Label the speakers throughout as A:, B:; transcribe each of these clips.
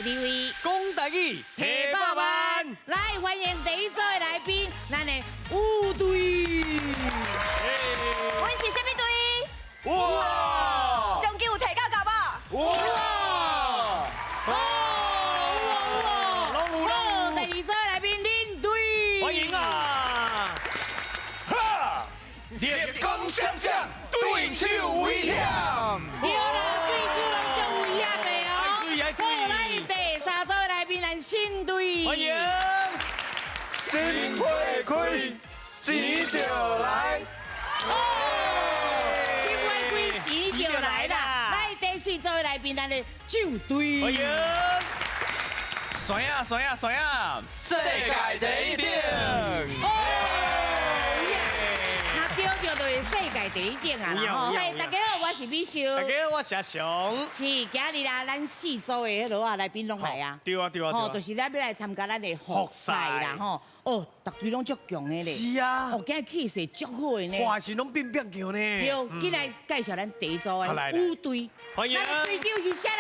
A: 李位。
B: 講台語，
A: 提百萬，來歡迎第一組的來賓，咱的舞隊。
C: 阮是啥物隊？
D: 哇！
C: 獎金有提到夠無？
D: 哇！
A: 哦，
B: 攏有攏
A: 好，第二組的來賓領隊，
B: 歡迎啊！
D: 哈！烈光閃閃，對手危險。
A: 對啦，對手攏足危險的哦。
B: 愛注意愛注意。
A: 好，來第三組的來賓，咱新隊，
B: 歡迎。
D: 心花開，錢就來。
A: 心花開，錢就來啦。來第四組的來賓，咱的酒隊，
B: 歡迎。
E: 酸啊酸啊酸啊！世界第一等。
A: 哦，那對對就是世界第一等啊啦吼！嘿，大家好，我是美秀。
B: 大家好，我是阿雄。
A: 是今日啦，咱四組的彼落啊來賓攏來啊。
B: 對啊對啊。
A: 吼，就是咱欲來參加咱的複賽啦吼。哦，逐隊攏足強的咧。
B: 是啊。
A: 哦，今日氣勢足好的呢。
B: 話是攏變變強呢。
A: 對，緊來介紹咱第一組的舞隊。
B: 歡迎。
A: 咱的隊長是啥人？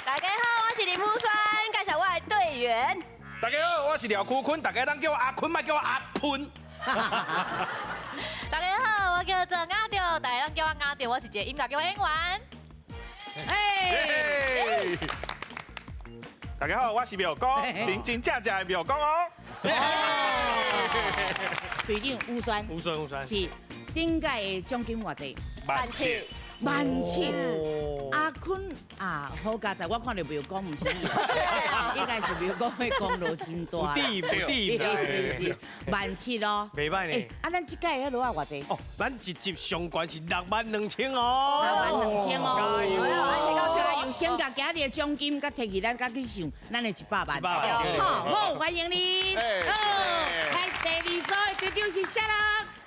C: 大家好，我是林武川，介紹我的隊員。
D: 大家好，我是廖坤坤，大家攏叫我阿坤，莫叫我阿噴。
F: 大家好，我叫做亞雕，大家攏叫我亞雕，我是一個音樂演員。
A: 哎，
D: 大家好，我是廟公，真真正正的廟公哦。
A: 隊長吳酸，
B: 吳酸吳酸，
A: 是頂屆的獎金偌濟？
D: 萬七。
A: 萬七。阿坤啊，好佳哉，我看著廟公毋是你，應該是廟公的功勞真大。
B: 有啲有啲，
A: 是是萬七咯，
B: 袂歹呢。
A: 啊，咱這屆彼落啊偌濟？
B: 哦，咱一集上懸是6萬2千哦。
A: 6萬2千哦。
B: 加油！
A: 加油！先共今日的獎金，佮提去咱佮去想咱的100萬。
B: 100萬。
A: 好，好，歡迎你。好，來第二組的隊長是啥人？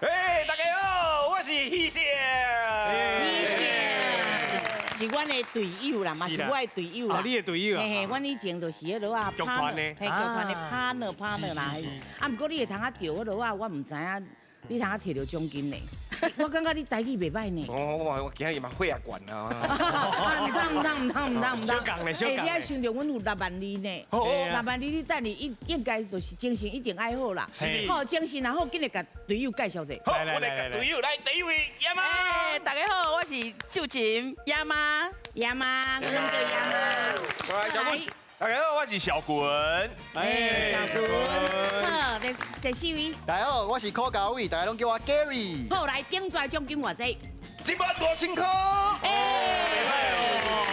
D: 哎，大家好，我是許仙。
A: 許仙是阮的隊友啦，嘛是我的隊友啦。
B: 你的隊友啊？
A: 嘿嘿，阮以前就是彼落啊，
B: 劇團的，
A: 嘿，劇團的 partner partner 啦。啊，毋過你會通啊著彼落啊，我毋知影你通啊提著獎金呢。我感覺你台語袂歹呢。
D: 我今日嘛血壓懸啊。
A: 毋通毋通毋通毋通毋通。
B: 小講咧，小講咧。
A: 你愛想著阮有6萬二呢，6萬二你等你應應該就是精神一定愛好啦。
D: 是的。
A: 好，精神若好，緊來共隊友介紹者。
D: 好，我來共隊友來第一位亞媽。
G: 大家好，我是秀琴亞媽。
A: 亞媽，我攏叫亞媽。
D: 來，小坤。大家好，我是小滾。
A: 哎，小滾。好，第四位。
H: 大家好，我是柯高偉，大家攏叫我 Gary。
A: 好，來頂轉獎金偌濟？1
D: 萬5千塊。
A: 哎，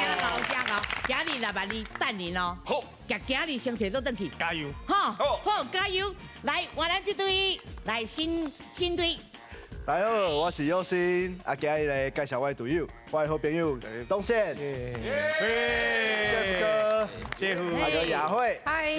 A: 真𠢕真𠢕，今日6萬2等你咯。
D: 好，
A: 今日先提倒轉去。
B: 加油！
A: 好，好，加油！來，換咱這隊，來新新隊。
H: 大家好，我是友新，啊，今日來介紹我的隊友，我的好朋友東憲，Jeff 哥，
B: Jeff，
H: 還有雅慧，
G: 嗨，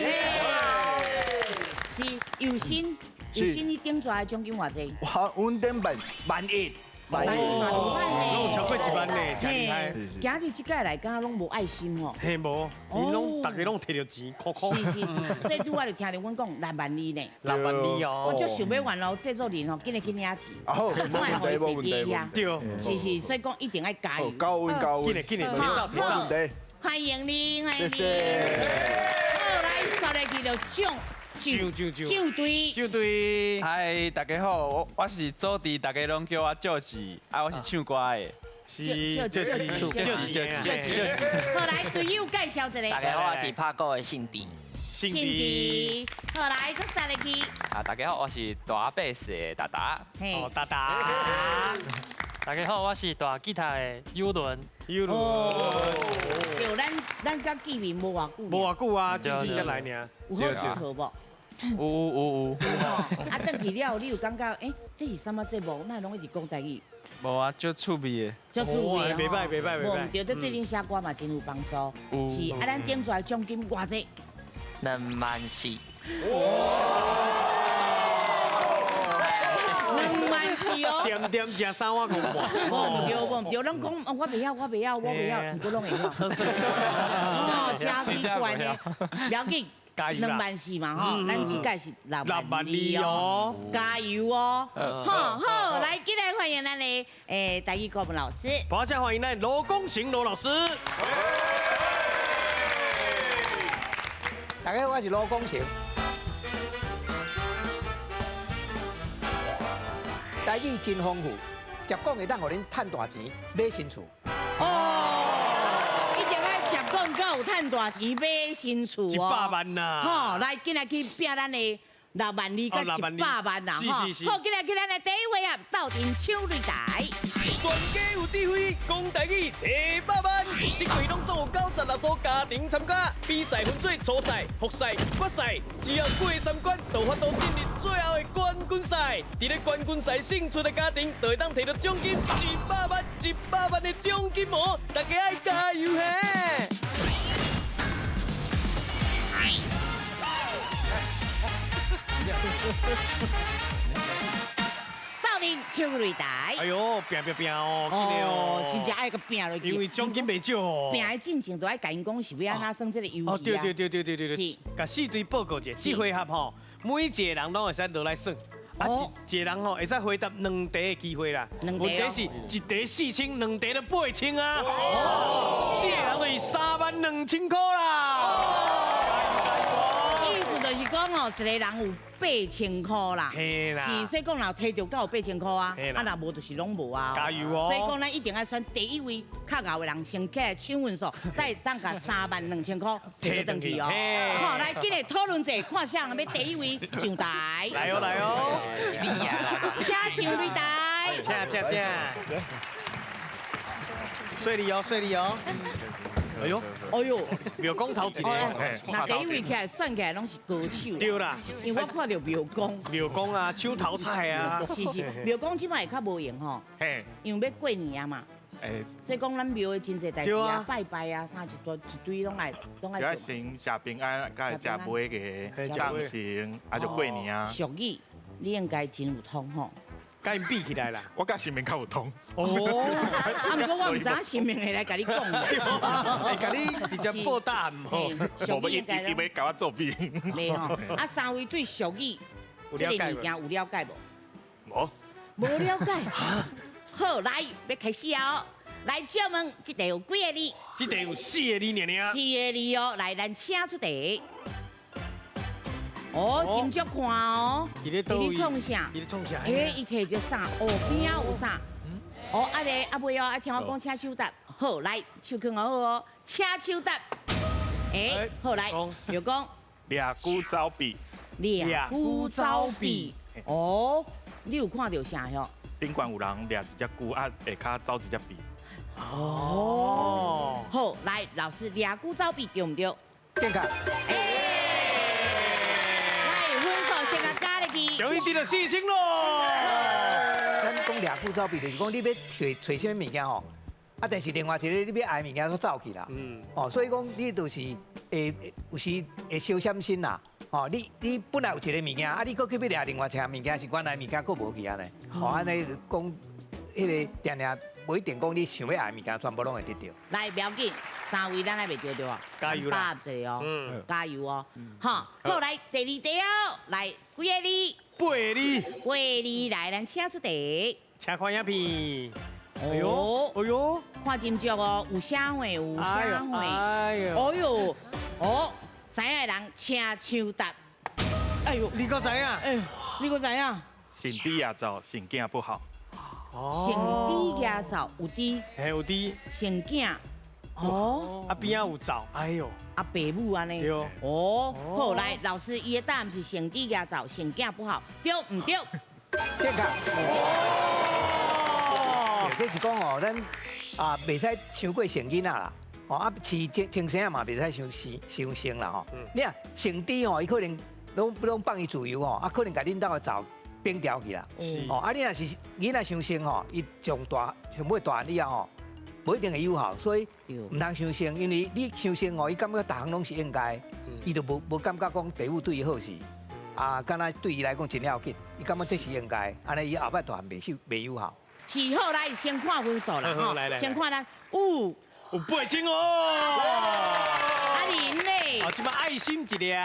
A: 是友新，友新，你頂轉的獎金偌濟？
H: 我阮頂擺萬一，萬一，
B: 攏超過1萬呢，真厲害。
A: 今日這屆來，敢若攏無愛心吼。
B: 嘿，無，𪜶攏逐家攏提著錢，箍箍。
A: 是是是，所以拄仔就聽著阮講六萬二呢。
B: 6萬2哦。
A: 我足想欲原來製作人吼，緊來去領錢。
H: 好，無問題，無問題，
B: 對。
A: 是是，所以講一定愛加油。
H: 高溫高溫。
B: 緊來緊來，提早提早。
A: 歡迎你，歡迎你。
H: 謝謝。
A: 好，來，再來去就獎。
B: 酒酒酒
A: 隊
B: 酒隊，
E: 嗨，大家好，我是祖弟，大家攏叫我趙志，啊，我是唱歌的，
B: 是趙志趙志趙志。
A: 好，來隊友介紹一下。
I: 大家好，我是拍鼓的姓鄭，
B: 姓
A: 鄭。好，來，閣再來去。
E: 啊，大家好，我是彈貝斯的達達。
A: 哦，
B: 達達。
J: 大家好，我是彈吉他的尤倫。
B: 尤倫。
A: 對，咱佮見面無偌久。
B: 無偌久啊，最近才來爾。
A: 有好𨑨迌無？
E: 有有有。
A: 啊，轉去了，你有感覺？欸，這是啥物節目？哪會攏一直講台語？
E: 無啊，足趣味的。
A: 足趣味。
B: 袂歹袂歹袂歹。
A: 無毋對，這對恁寫歌嘛真有幫助。是啊，咱頂轉獎金偌濟？2
I: 萬4。
A: 2萬4哦。
B: 點點食三碗公半。
A: 無毋對，無毋對，攏講我袂曉，我袂曉，我袂曉，毋過攏會曉。哦，真奇怪呢，不要緊。2萬4嘛吼，咱這屆是6萬2哦，加油哦！好好，來，進來歡迎咱的台語國文老師。
B: 馬上歡迎咱羅功行羅老師。
K: 我是罗功成。台语真丰富，食讲会当予恁趁大钱买新厝。
A: 哦，一定爱食讲阁有趁大钱买新厝哦。
B: 100万呐！
A: 好，来，紧来去拼咱的6万2佮100万呐！
B: 是是是。
A: 好，紧来去咱的第一回合，斗阵抢擂台。
L: 全家有智慧，讲台语提百万。这季拢总有96组家庭参加，比赛分做初赛、复赛、决赛，只要过3关，就有法度进入最后的冠军赛。伫咧冠军赛胜出的家庭，就会当摕到奖金100万、100万的奖金哦！大家爱加油嘿！
A: 斗阵抢擂台。
B: 哎呦，拼拼拼哦，
A: 哦，真正爱阁拼落去。
B: 因为奖金袂少哦。
A: 拼的进前都爱共𪜶讲是欲按怎耍这个游戏啊。
B: 哦，对对对对对对对。
A: 是。
B: 共四队报告一下，这回合吼，每一个人拢会使落来耍。啊，一个人吼会使回答2题的机会啦。
A: 问
B: 题是1题4000，2题就8000啊。哦。4个人就是32000块啦。
A: 意思就是讲哦，一个人有8000块啦，是，所以讲若摕著阁有8000块啊，啊若无就是拢无啊。
B: 加油哦！
A: 所以讲咱一定爱选第一位较𠢕的人先起来抢分数，才会当共32000块摕转去哦。好，来，今日讨论者，看谁人欲第一位上台。
B: 来哦来哦，
I: 是你啊！
A: 请上擂台。
B: 请请请。顺利哦，顺利哦。哎呦，
A: 哎呦，
B: 庙公头一个，
A: 那第一位起来算起来拢是高手。
B: 对啦，
A: 因为我看著庙公。
B: 庙公啊，抢头彩啊。
A: 是是，庙公这摆会较无闲吼。
D: 嘿。
A: 因为欲过年啊嘛。所以讲咱庙的真济代志啊，拜拜啊，啥一堆一堆拢爱拢爱做。
D: 先食平安，佮食买个放生，啊就过年啊。
A: 俗语，你应该真有通吼。
B: 共𪜶比起来啦，
D: 我佮神明较有通。
B: 哦，
A: 啊，毋过我毋知影神明会来共你讲。
B: 会共你直接报答案吼。
D: 无伊伊欲共我作弊。
A: 袂吼，啊，三位对俗语这个物件有了解无？
D: 无。
A: 无了解。好，来，欲开始哦。来，请问这题有几个字？
B: 这题有4个字，尔尔。
A: 4个字哦，来，咱请出题。哦，真足看哦！
B: 伊咧
A: 创啥？
B: 伊咧创啥？
A: 哎，伊揣著啥？哦，边仔有啥？哦，啊咧，啊袂哦，啊听我讲，请手答。好，来，手囥好哦，请手答。哎，好来，就讲。
D: 掠龟走埤。
A: 掠龟走埤。哦，你有看著啥哟？
D: 顶悬有人掠一只龟，啊，下跤走一只埤。
A: 哦。好，来，老师，掠龟走埤对毋对？
K: 正确。
B: 终于得到4000咯！
K: 咱讲掠龟走埤，就是讲你欲揣揣啥物物件吼，啊，但是另外一个你欲爱的物件都走去啦。嗯。哦，所以讲你就是会有时会小闪身啦。哦，你本来有一个物件，啊，你阁去欲掠另外一项物件，是原来物件阁无去按呢。哦，按呢讲，彼个定定无一定讲你想欲爱的物件全部拢会得著。
A: 来，不要紧，三位咱还袂著对无？
B: 加油啦！
A: 把握一下哦，加油哦！好，好来第二题哦，来几个字？
B: 8个字。
A: 8个字来，咱请出题。
B: 请看影片。
A: 哎呦，
B: 哎呦，
A: 看真足哦，有啥货？有啥货？
B: 哎呦，
A: 哎呦，哦，知影的人请抢答。哎呦，
B: 你阁知影？
A: 哎，你阁知影？
D: 成猪也走，成囝不好。
A: 成猪也走，有猪。
B: 嘿，有猪。
A: 成囝。哦，
B: 啊边仔有灶，哎呦，
A: 啊爸母按呢。
B: 对。
A: 哦，好，来，老师，伊的答案是成猪也走，成囝不好，对毋对？
K: 正确。哦，这是讲哦，咱啊袂使伤过成囡仔啦，哦啊饲精精生仔嘛袂使伤伤生啦吼。你看成猪吼，伊可能拢放伊自由吼，啊可能共恁兜的灶变掉去啦。哦，啊你若是囡仔伤生吼，伊上大上尾大汉以后吼，无一定会有效，所以毋通伤生，因为你伤生吼，伊感觉逐项拢是应该，伊就无感觉讲父母对伊好势，啊，敢若对伊来讲真要紧，伊感觉这是应该，按呢伊后摆大汉袂有效。
A: 是好，来先看分数啦，吼，先看咱有
B: 有8000哦。
A: 啊林咧，
B: 哦，這擺愛心一粒。
A: 哎，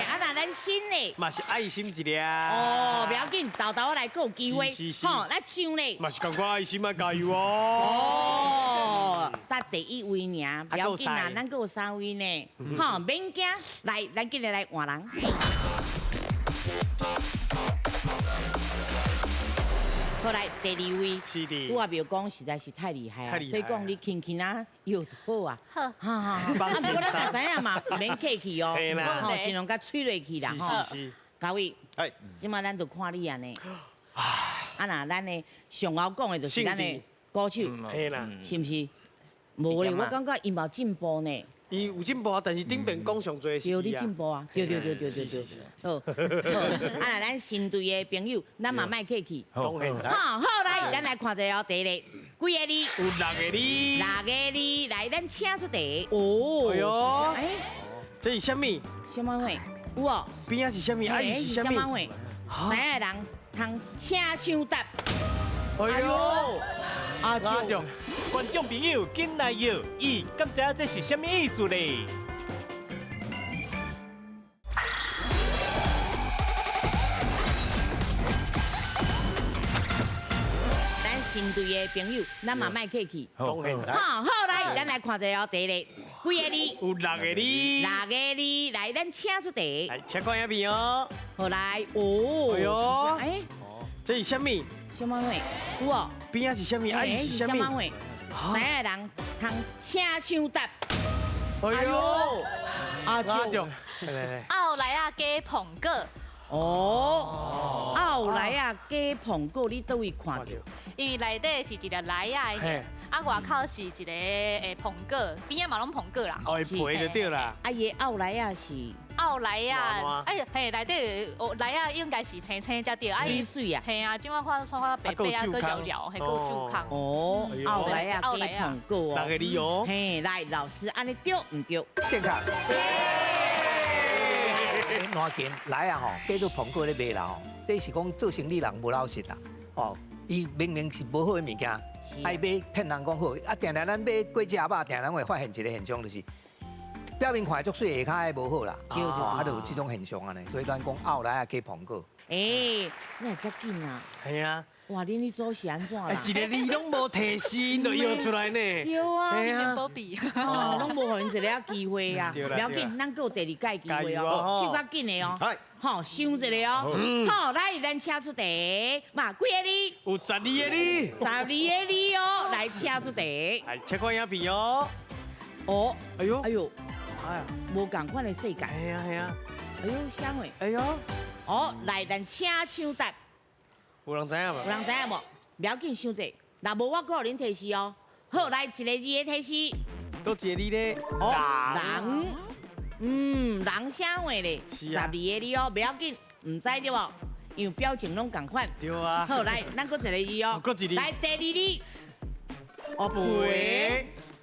A: 啊若咱新的，
B: 嘛是愛心一粒。
A: 哦，不要緊，豆豆來閣有機會，吼，咱唱咧。
B: 嘛是感覺愛心愛加油哦。
A: 哦，得第一位爾，不要緊啦，咱閣有三位呢，吼，免驚，來，咱今日來換人。好來，第二位，
B: 是的，
A: 拄仔庙讲实在是太厉害了，所以讲你轻轻啊，又好啊，
F: 好，
A: 好好好，啊，不过咱嘛知影嘛，免客气哦，吼，尽量共催落去啦，吼。嘉伟，这摆咱就看你按呢，啊若咱的上后讲的就是咱的歌手，是毋是？无咧，我感觉伊嘛有进步呢。
B: 伊有进步啊，但是顶边讲上济是
A: 对，你进步啊，对对对对对对。好，啊，若咱新队的朋友，咱嘛莫客气。
B: 当然。
A: 好，好来，咱来看一下哦，第一个，几个字？
B: 有六个字。
A: 六个字，来，咱请出题。哦。
B: 哎呦。哎，这是啥物？
A: 啥物货？有哦。
B: 边仔是啥物？啊，伊是啥物？
A: 知影的人通请抢答。
B: 哎呦。
A: 阿舅，
M: 观众朋友，紧来摇，伊敢知影这是啥物意思咧？
A: 咱新队的朋友，咱嘛莫客气。
B: 当然。
A: 好，好来，咱来看一下哦，第一个，几个字？
B: 有六个字。
A: 六个字，来，咱请出题。
B: 来，请看影片哦。
A: 好来，哦。
B: 哎呦，
A: 哎，
B: 这是啥物？
A: 啥物货？有哦。
B: 边仔是啥物？啊，伊是啥物？
A: 知影的人通请抢答。
B: 哎呦，
A: 阿舅，
F: 奥莱啊，加捧果。
A: 哦，奥莱啊，加捧果，你佗位看著？
F: 因为内底是一个莱仔的，啊外口是一个捧果，边仔嘛拢捧果啦。
B: 哦，皮就对啦。
A: 啊，伊的奥莱啊是。
F: 奥莱啊，哎呀，嘿，内底哦，莱仔应该是青青才对，啊，
A: 伊水啊，
F: 嘿啊，这摆看穿看白白啊，阁摇摇，嘿，阁有蛀空。
A: 哦，奥莱啊，加捧果哦。
B: 六个字哦。
A: 嘿，来，老师，按呢对毋对？
K: 正确。烂钱来啊吼，加做捧果咧卖啦吼，这是讲做生意人无老实啦，哦，伊明明是无好的物件，爱买骗人讲好，啊，定定咱买过只肉，定定会发现一个现象，就是表面看足媠，下跤的无好啦，啊，就有这种现象按呢，所以咱讲后来啊加捧果。
A: 哎，你会遮紧啊？
B: 系啊。
A: 哇，恁呢组是按怎啦？
B: 一个字拢无提示，𪜶就摇出来呢。
A: 对啊，
F: 性命保庇。
A: 哦，拢无予𪜶一个机会啊。不要紧，咱阁有第二届机会哦。想较紧的哦。好，想一个哦。好，来，咱请出题。嘛，几个字？
B: 有12个字。
A: 12个字哦，来请出题。
B: 来，切看影片哦。
A: 哦，
B: 哎呦，
A: 哎呦，哎呀，无仝款的世界。
B: 系啊系啊。
A: 哎呦，啥货？
B: 哎呦。
A: 哦，来，咱请抢答。
B: 有人知影无？
A: 有人知影无？不要紧，想者，若无我阁予恁提示哦。好，来一个字的提示。
B: 阁一个字咧。
A: 哦，人。人啥话咧？12个字哦，不要紧，毋知对无？因为表情拢仝款。
B: 对啊。
A: 好，来，咱阁一个字哦。
B: 阁一个。
A: 来，第二字。哦，皮。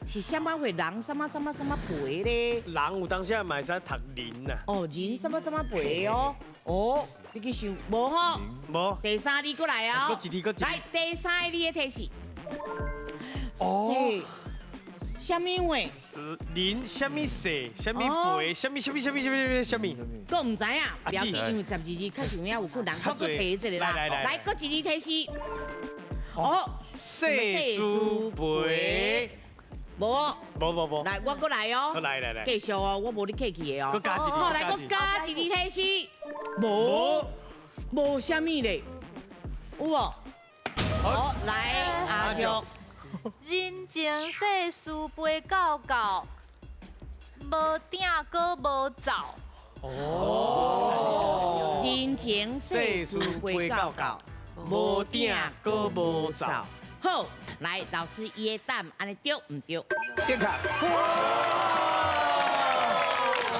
A: 是啥物货？人啥物啥物啥物皮咧？
B: 人有当时嘛会使读人啊。
A: 哦，人啥物啥物皮哦。哦，你去想，无吼？
B: 无。
A: 第三字过来哦。
B: 阁一字，阁一字。
A: 来，第三个字的提示。
B: 哦。
A: 啥物话？
B: 人啥物色，啥物皮，啥物啥物啥物啥物啥物。
A: 阁毋知影，不要紧，因为12字确实有影有困难，我阁提一个啦。来，阁一字提示。哦，
B: 世事皮。
A: 无，
B: 无无无，
A: 来，我阁来哦，
B: 来来来，
A: 继续哦，我无你客气的哦，
B: 阁加一字，
A: 好，来，阁加一字提示，无，无啥物咧，有无？好，来，阿叔，
F: 人情世事飞到到，无鼎阁无灶。
B: 哦，
A: 人情世事飞到到，
B: 无鼎阁无灶。
A: 好，来，老师伊的答案按呢对毋对？
K: 正确。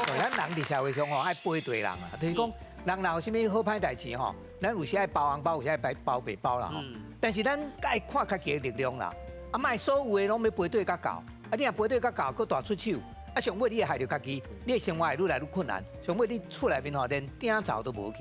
K: 咱人伫社会上吼爱背对人啊，就是讲人若有啥物好歹代志吼，咱有时爱包红包，有时爱包白包啦吼。但是咱爱看家己的力量啦，啊，莫所有的拢欲背对甲到，啊，你若背对甲到，阁大出手，啊，上尾你会害著家己，你的生活会愈来愈困难，上尾你厝内面吼连鼎灶都无去。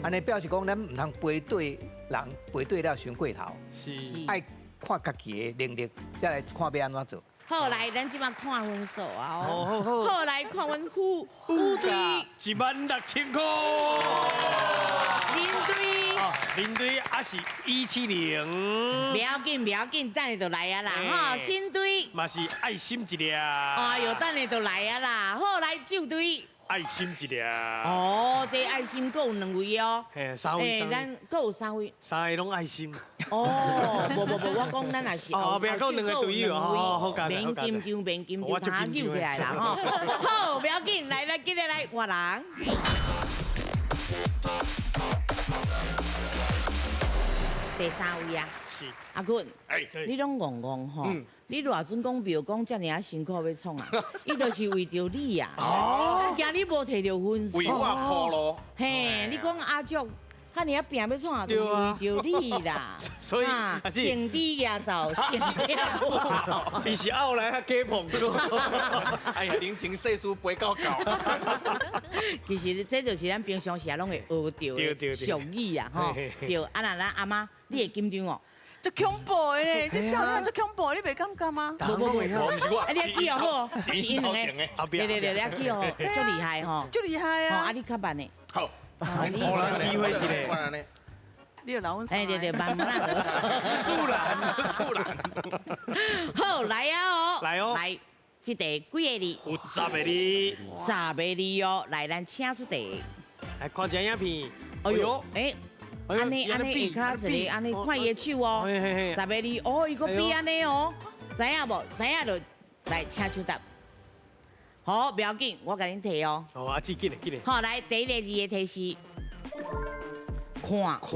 K: 按呢表示讲，咱毋通背对人，背对了伤过头，
B: 是
K: 爱看家己的能力，再来看欲按怎做。
A: 好，來，咱這馬看分數啊！好好好，好來看阮虎虎隊
B: 16000塊。
A: 林隊，
B: 林隊也是170。
A: 不要緊，不要緊，等下就來啊啦！哈，新隊
B: 嘛是愛心一粒。
A: 哎呦，等下就來啊啦！好，來舊隊。
B: 愛心一粒。
A: 哦，這愛心閣有兩位哦。
B: 嘿，三位。
A: 咱閣有三位。
B: 三个攏愛心。
A: 哦，無無無，我講咱也是
B: 哦，別講兩個隊友哦，好加
A: 免緊張，免緊張，他扭起來啦吼。好，不要緊，來來，今日來換人。第三位啊。
B: 是。
A: 阿坤，你攏戇戇吼。你偌陣講廟講遮爾仔辛苦欲創啊？伊就是為著你啊！哦，驚你無提著分數。
D: 為我鋪路。
A: 嘿，你講阿叔，遐爾仔拼欲創啊，就是為著你啦。
B: 所以，
A: 成低也走，成低。
B: 伊是後來較加捧過。
D: 哎呀，人情世事背到到。
A: 其實這就是咱平常時啊，攏會學著的俗語啊，吼。對，啊若咱阿媽，你會緊張哦？
G: 足恐怖的咧，這少年足恐怖，你袂感覺嗎？
A: 無無無，
D: 毋是我，
A: 啊你記哦好，是𪜶兩个，對對對，你記哦，足厲害吼，
G: 足厲害啊！
A: 啊你較慢的，
D: 好，
B: 好啦，機會一个，
G: 你又留阮，
A: 哎對對，慢慢啦，
B: 素蘭，素蘭，
A: 好來啊哦，
B: 來哦，
A: 來，這題幾個字？
B: 有10個字
A: ，10個字哦，來，咱請出題，
B: 來看一下影片，
A: 哎呦，哎。按呢按呢下跤一个按呢看伊的手哦，10个字哦，伊阁比按呢哦，知影无？知影就來請手答。好，不要緊，我共恁提哦。
B: 哦，阿姊緊嘞緊嘞。
A: 好，來第一个字的提示，看
B: 看，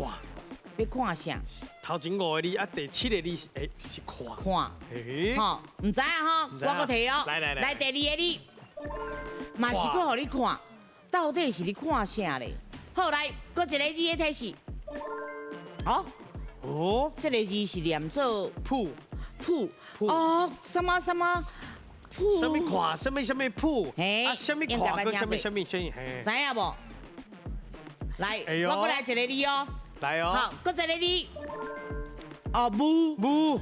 A: 欲看啥？
B: 頭前5個字啊，第7個字是欸是看。
A: 看。吼，毋知影吼，我閣提哦。
B: 來來來。
A: 來第2個字，嘛是閣予你看，到底是咧看啥咧？好，來，閣一個字的提示。哦，
B: 哦，
A: 這個字是念做
B: 鋪
A: 鋪哦，什麼什麼鋪？
B: 什麼看？什麼什麼鋪？
A: 嘿，
B: 啊，什麼看？閣什麼什麼什麼？
A: 知影無？來，我閣來一個字哦。
B: 來哦。
A: 好，閣一個字。哦，霧
B: 霧。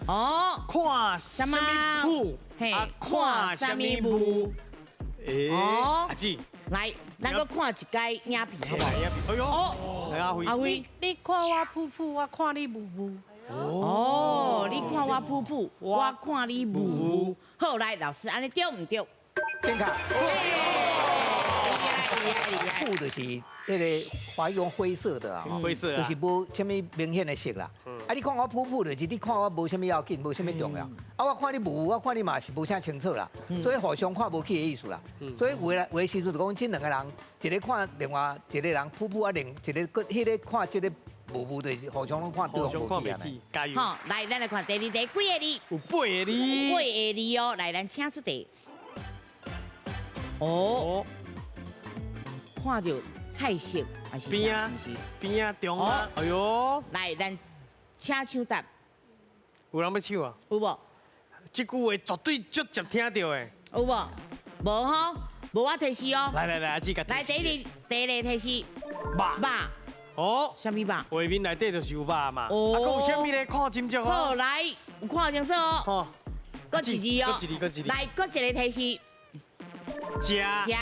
A: 哦，
B: 看什麼鋪？
A: 嘿，
B: 看什麼霧？
A: 哦，
B: 阿姊，
A: 來，咱閣看一擺影片，好無？
B: 哎呦，哦，阿輝，
A: 阿輝，
F: 你看我噗噗，我看你霧霧。
A: 哦，你看我噗噗，我看你霧霧。好，來，老師，按呢對毋對？
K: 正確。霧就是彼个華語講灰色的啊，
B: 灰色
K: 就是無啥物明顯的色啦。啊，你看我噗噗就是你看我無啥物要緊，無啥物重要。啊，我看你霧，我看你嘛是無啥清楚啦，所以互相看無起的意思啦。所以有的有的時陣就講，這兩個人，一個看另外一個人噗噗啊，另一個閣彼個看這個霧霧，就是互相攏看對方無起啊。
B: 加油！
A: 好，來，咱來看第二題，幾個字？
B: 有8個字。
A: 8個字哦，來，咱請出題。哦。看著菜色還是
B: 邊啊邊啊中啊，哎喲！
A: 來，咱請搶答。
B: 有人欲搶啊？
A: 有無？
B: 這句話絕對足捷聽著的。
A: 有無？無吼，無我提示哦。
B: 來來來，阿姊共提示。
A: 來，第二個提示。
B: 肉。
A: 肉。
B: 哦。
A: 啥物肉？
B: 畫面內底就是有肉嘛。
A: 哦。
B: 啊，閣有啥物咧？看清楚哦。
A: 好，來，有看清楚哦。
B: 好。
A: 閣一字哦。
B: 閣一字，閣一字。
A: 來，閣一個提示。
B: 食。
A: 食。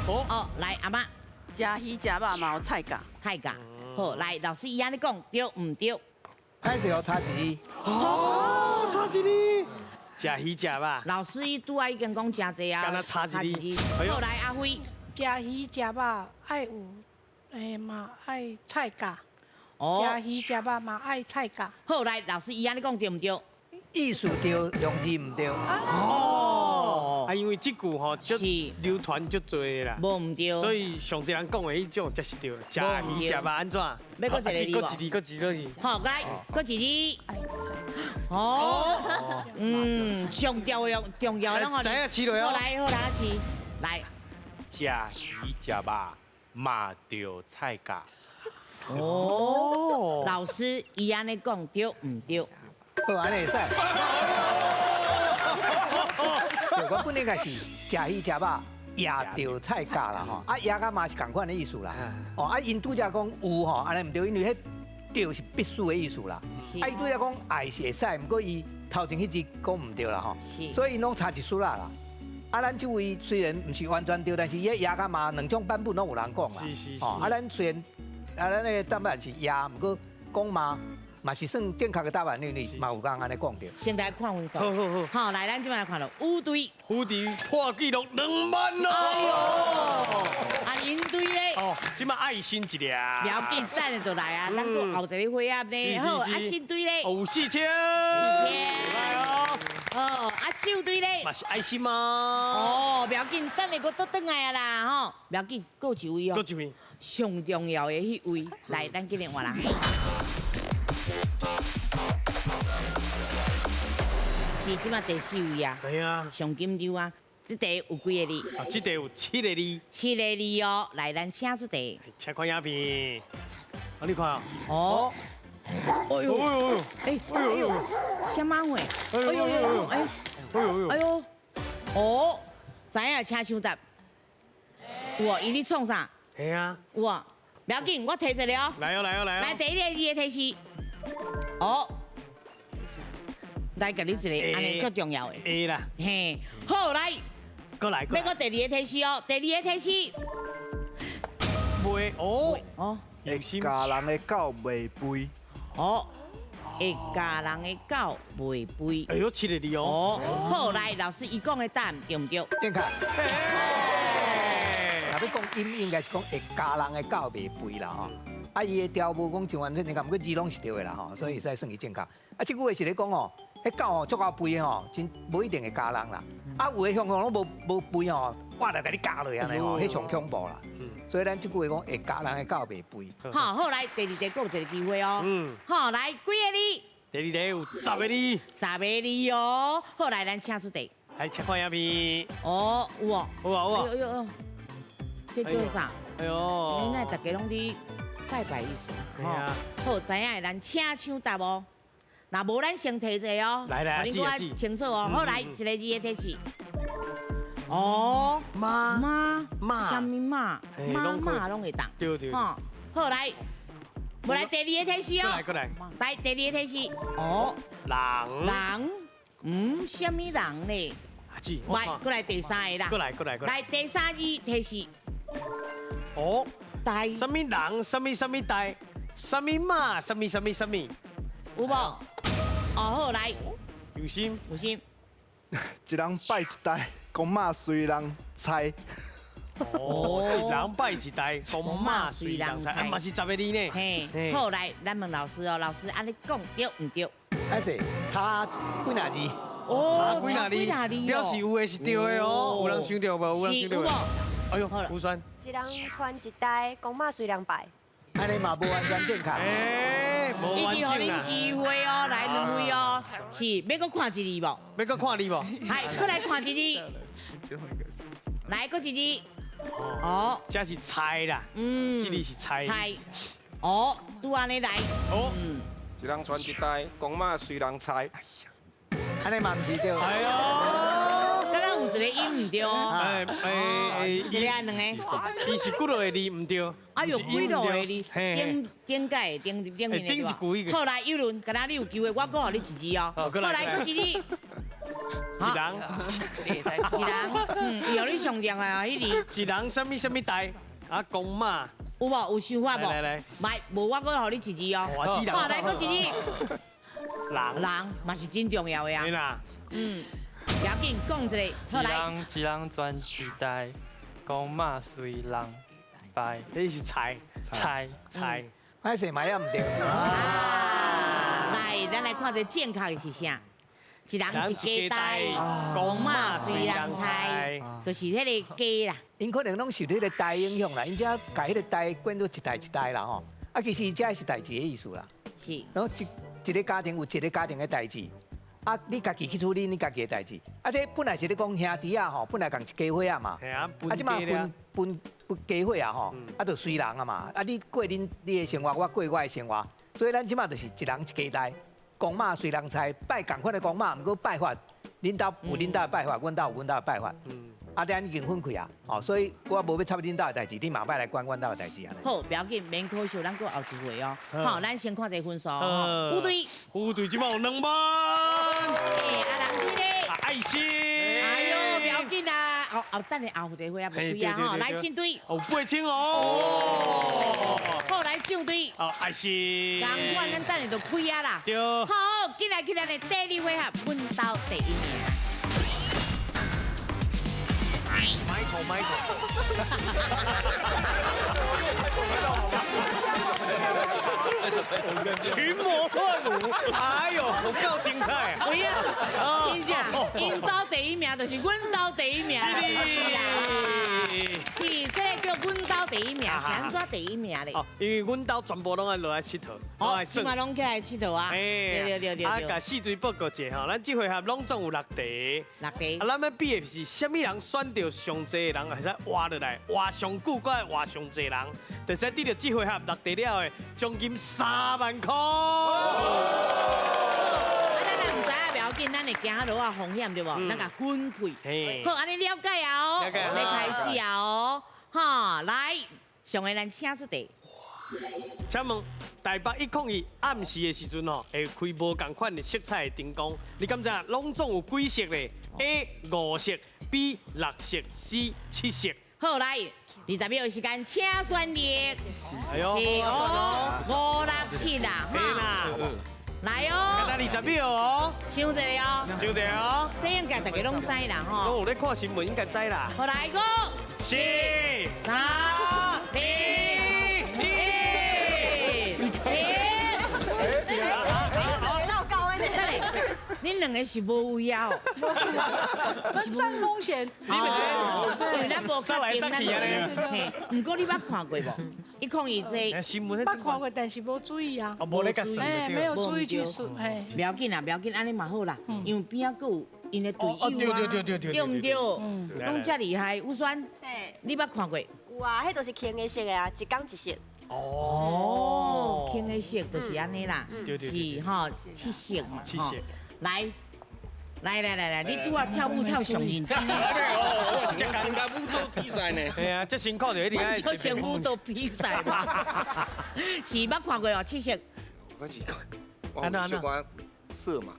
A: 哦，來阿媽，
G: 食魚食肉嘛有菜價，
A: 菜價。好，來老師伊按呢講對毋對？
K: 歹勢哦，差一字。
B: 哦，差一字。食魚食肉。
A: 老師伊拄仔已經講誠濟啊，
B: 敢若差一字。
A: 好，來阿輝，
F: 食魚食肉愛有，嘛愛菜價。
A: 哦。
F: 食魚食肉嘛愛菜價。
A: 好，來老師伊按呢講對毋對？
K: 意思對，用字毋對。
A: 哦。
B: 啊，因為這句吼，足流傳足濟啦，
A: 無毋對，
B: 所以上濟人講的彼種才是對。食魚食肉按怎？
A: 欲閣一個字無？
B: 閣一字，閣一字，
A: 好，來，閣一字。哦，嗯，上重要重要，攏
B: 知影飼落哦。
A: 好來，好來，飼，來。
E: 食魚食肉嘛著菜價。
A: 哦，老師伊按呢講對毋對？
K: 好，按呢會使。對，我本來應該是食魚食肉，也著菜價啦吼，啊也佮嘛是仝款的意思啦。哦，啊𪜶拄才講有吼，按呢毋對，因為彼著是必須的意思啦。啊，伊拄才講愛是會使，毋過伊。頭前彼字講毋對啦吼，所以攏差一絲仔啦。啊，咱這位雖然毋是完全對，但是伊個爺佮媽兩種版本攏有人講啦。哦，啊，咱雖然啊，咱的答案是爺，毋過講媽嘛是算正確的答案，因為嘛有人按呢講著。
A: 先來看分數。
B: 好好好。
A: 好，來，咱這擺來看囉，五隊。
B: 五隊破紀錄2萬咯。
A: 哎喲，啊，𪜶隊咧。
B: 哦，這擺愛心一粒。
A: 不要緊，等下就來啊，咱閣後一個回合呢。好，啊，新隊咧。
B: 有4000。
A: 4000。哦，啊，酒隊咧。
B: 嘛是愛心啊。
A: 哦，不要緊，等下閣倒轉來啊啦，吼，不要緊，閣一位哦。
B: 閣一位。
A: 上重要的彼位，來，咱今日換人。是這擺第四位啊。
B: 係啊。
A: 上緊張啊！這題有幾個字？
B: 啊，這題有7個字。
A: 7個字哦，來，咱請出題。
B: 請看影片。啊，你看啊。
A: 哦。哎呦，哎，哎呦，啥馬貨？哎呦呦，哎，哎呦，哦，知影請搶答。有哦，伊咧創啥？
B: 係啊。
A: 有哦，不要緊，我提一個哦。
B: 來哦，來哦，來哦。
A: 來，第一個字的提示。哦。來，共你一個，按呢足重要的。
B: 會啦。
A: 嘿，好來。
B: 閣來。
A: 欲閣第二個提示哦，第二個提示。
B: 袂哦。
A: 哦。
H: 會咬人的狗袂肥。
A: 哦。會咬人的狗袂肥。
B: 哎喲，7個字哦。
A: 哦。好，來，老師伊講的答案對毋對？
K: 正確。若欲講音，應該是講會咬人的狗袂肥啦吼。啊，伊的調無講真完整，你看，毋過字攏是對的啦吼，所以會使算伊正確。啊，這句話是咧講吼，彼狗吼足夠肥的吼，真無一定會咬人啦。啊，有的雄雄攏無肥吼，我就共你咬落按呢吼，彼上恐怖啦。所以咱這句話講會咬人的狗袂肥。
A: 好，好來，第二題閣有一個機會哦。嗯。好，來幾個字？
B: 第二題有10個字。
A: 10個字哦。好，來，咱請出題。
B: 來，請看影片。
A: 哦，有哦。
B: 有啊有啊。
A: 哎呦哎呦，這叫啥？
B: 哎呦。
A: 原來大家攏佇拜拜意思。好，知影的咱請搶答哦。若無咱先提一個哦。
B: 來來，
A: 予恁閣清楚哦。好，來一個字的提示。哦，
B: 媽
A: 媽
B: 媽，
A: 啥物媽？媽媽攏會當。
B: 對對。
A: 吼，好來，無來第二個提示哦。
B: 過來過來。
A: 來第二個提示。哦，
B: 人。
A: 人，嗯，啥物人咧？
B: 阿姊，
A: 來，過來第三個啦。
B: 過來過來過來。
A: 來第三字提示。
B: 哦。
A: 大。
B: 啥物人？啥物啥物大？啥物馬？啥物啥物啥物？
A: 有無？哦，好，來。
B: 有心。
A: 有心。
H: 一人拜一代，公媽隨人猜。
B: 哦，一人拜一代，公媽隨人猜，嘛是10個字呢。
A: 嘿，好，來，咱問老師哦，老師按呢講對毋對？
K: 阿姐，差幾若字？
A: 哦，
B: 差幾若字？表示有的是對的哦，有人想著無？有人想著無？哎呦，胡酸。
C: 一人傳一代，公媽隨人拜。
K: 按呢嘛無完全正確。
A: 已經予恁機會哦，來兩位哦，是欲閣看一字無？
B: 欲閣看字無？
A: 係，閣來看一字。來，閣一字。哦，
B: 這是菜啦。嗯，這裡是菜。
A: 菜。哦，拄按呢來。
B: 哦。
E: 一人傳一代，公媽隨人猜。
K: 按呢嘛毋是對。
B: 哎喲。
A: 敢若有一個音毋對哦。
B: 哎哎，
A: 一個啊兩個。
B: 伊是幾落個字毋對。
A: 哎呦，幾落個字，頂頂蓋頂頂面的對吧？好來，尤倫，敢若你有機會，我閣予你一字哦。好來，閣一字。
B: 一人。
A: 一人，嗯，伊予你上重要啊，彼字。
B: 一人啥物啥物代，啊，公媽。
A: 有無？有想法無？
B: 來來。
A: 來，無我閣予你一字哦。好，來閣一字。
B: 人。
A: 人嘛是真重要的啊。嗯，要緊講一个，好來。
J: 一人傳一代，公媽隨人拜。
B: 這是菜
J: 菜
B: 菜，
K: 歹勢嘛也毋對。
A: 啊，來，咱來看這正確的是啥？一人一家代，公媽隨人猜，就是彼个家啦。
K: 𪜶可能攏受彼个代影響啦，𪜶才共彼个代變做一代一代啦吼。啊，其實這是代誌的意思啦。
A: 是。
K: 然後一個家庭有一個家庭的代誌，啊，你家己去處理你家己的代誌。啊，這本來是咧講兄弟仔吼，本來仝一家伙仔嘛。
B: 啊，
K: 啊，這馬分分家伙啊吼，啊，就隨人啊嘛。啊，你過恁你的生活，我過我的生活。所以咱這馬就是一人一家代，公媽隨人猜，拜仝款的公媽，毋過拜法，恁兜有恁兜的拜法，阮兜有阮兜的拜法。啊，咱已經分開啊，哦，所以我無欲插恁兜的代誌，你嘛莫來管阮兜的代誌啊。
A: 好，不要緊，免可惜，咱閣後一回哦。好，咱先看這個分數。五隊，
B: 五隊這馬有2萬。
A: 哎，啊人伫咧，
B: 愛心。
A: 哎呦，不要緊啦，哦哦，等下後一回啊，無開啊吼，來新隊。
B: 哦，八千哦。
A: 好，來上隊。
B: 哦，愛心。
A: 仝款，咱等下就開啊啦。
B: 對。
A: 好，進來進來的第二回合，阮兜第一名。
B: Michael Michael。群魔乱舞，哎呦，夠精彩！
A: 不要，聽講，𪜶兜第一名就是阮兜第一名。是，這個叫阮兜第一名，是按怎第一名咧？
B: 哦，因為阮兜全部攏愛落來𨑨迌，攏愛耍。
A: 這馬攏起來𨑨迌啊！對對對對。
B: 啊，共四隊報告一下吼，咱這回合攏總有6題。
A: 6題。
B: 啊，咱欲比的是啥物人選著上濟人，會使活落來，活上久，閣會活上濟人，就使得著這回合6題了的獎金3萬塊。
A: 啊，咱若毋知影袂要緊，咱會驚落啊風險對無？咱共分開。好，按呢了解啊哦，欲開始啊哦，哈，來，上個咱請出題。
B: 請問台北102暗時的時陣吼，會開無仝款的色彩的燈光，你敢知影攏總有幾色咧？A 5色，B 6色，C 7色。
A: 好，來20秒的時間，請選擇。
B: 哎呦，
A: 是哦，5、6、7啦，哈。來哦。
B: 敢若20秒哦。
A: 想一下哦。
B: 想一下哦。
A: 這應該大家攏知啦，吼。
B: 攏有咧看新聞，應該知啦。
A: 好，來5、
B: 4、
A: 3、2、1。恁兩個是無位啊？
G: 分散風險。
B: 你們
A: 因為咱無確定，咱嘿。毋過你捌看過無？102這
B: 新聞
G: 捌看過，但是無注意啊。
B: 哦，無咧共算。
G: 哎，沒有注意去算，嘿。
A: 不要緊啦，不要緊，按呢嘛好啦，因為邊仔閣有𪜶的隊友啊，對毋對？攏遮厲害，宇萱，你捌看過？
C: 有啊，彼就是青的色的啊，一工一色。
A: 哦，青的色就是按呢啦，是吼，七色嘛，
B: 七色。
A: 來，來來來來，你拄仔跳舞跳上認真。
N: 我是參加舞蹈比賽呢。
B: 嘿啊，這辛苦就一定愛。
A: 就像舞蹈比賽嘛，是捌看過哦，七色。
N: 我是，我有小可色盲。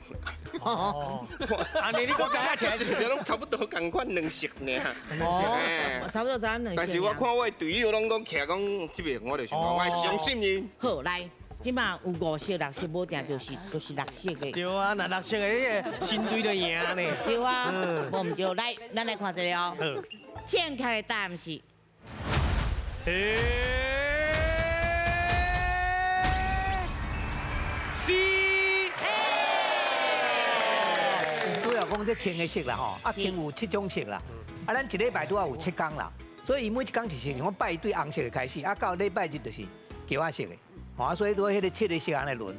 A: 哦。
B: 按呢你
N: 講這這是攏差不多仝款兩色爾。
A: 哦，差不多差兩色。
N: 但是我看我的隊友攏講徛講這邊，我就想講，我相信𪜶。
A: 好，來。這馬有5色、6色，無定就是6色的。
B: 對啊，若6色的，彼個新隊就贏呢。
A: 對啊，無毋對，來，咱來看一下哦。正確的答案是。
B: C。
K: 拄仔講這青的色啦吼，啊青有7種色啦，啊咱一禮拜拄仔有7工啦，所以伊每一工一色，我拜一對紅色的開始，啊到禮拜日就是橘仔色的。啊，所以拄彼個7個色按呢輪，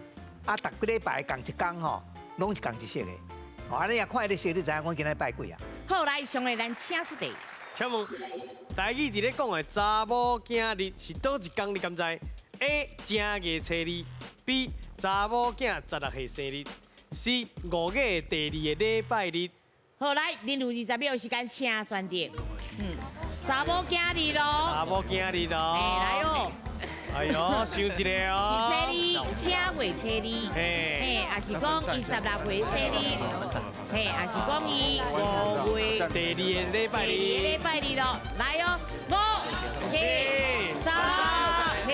K: 啊，逐幾禮拜仝一工吼，攏是仝一色的。哦，按呢也看彼個色，你知影阮今仔拜幾啊？
A: 好，來，上個咱請出題。
B: 請問，台語佇咧講的查某囝日是佗一工？你敢知？A 正月初二，B 查某囝16歲生日，C 5月第2個禮拜日。
A: 好，來，恁有20秒時間，請選擇。嗯，查某囝日咯。
B: 查某囝日咯。
A: 哎，來哦。
B: 哎呦，想一個哦。
A: 是初二，正月初二，嘿，也是講伊16歲生日，嘿，也是講伊5月
B: 第2個禮拜日。
A: 第2個禮拜日咯，來哦，5、4、3、2、1。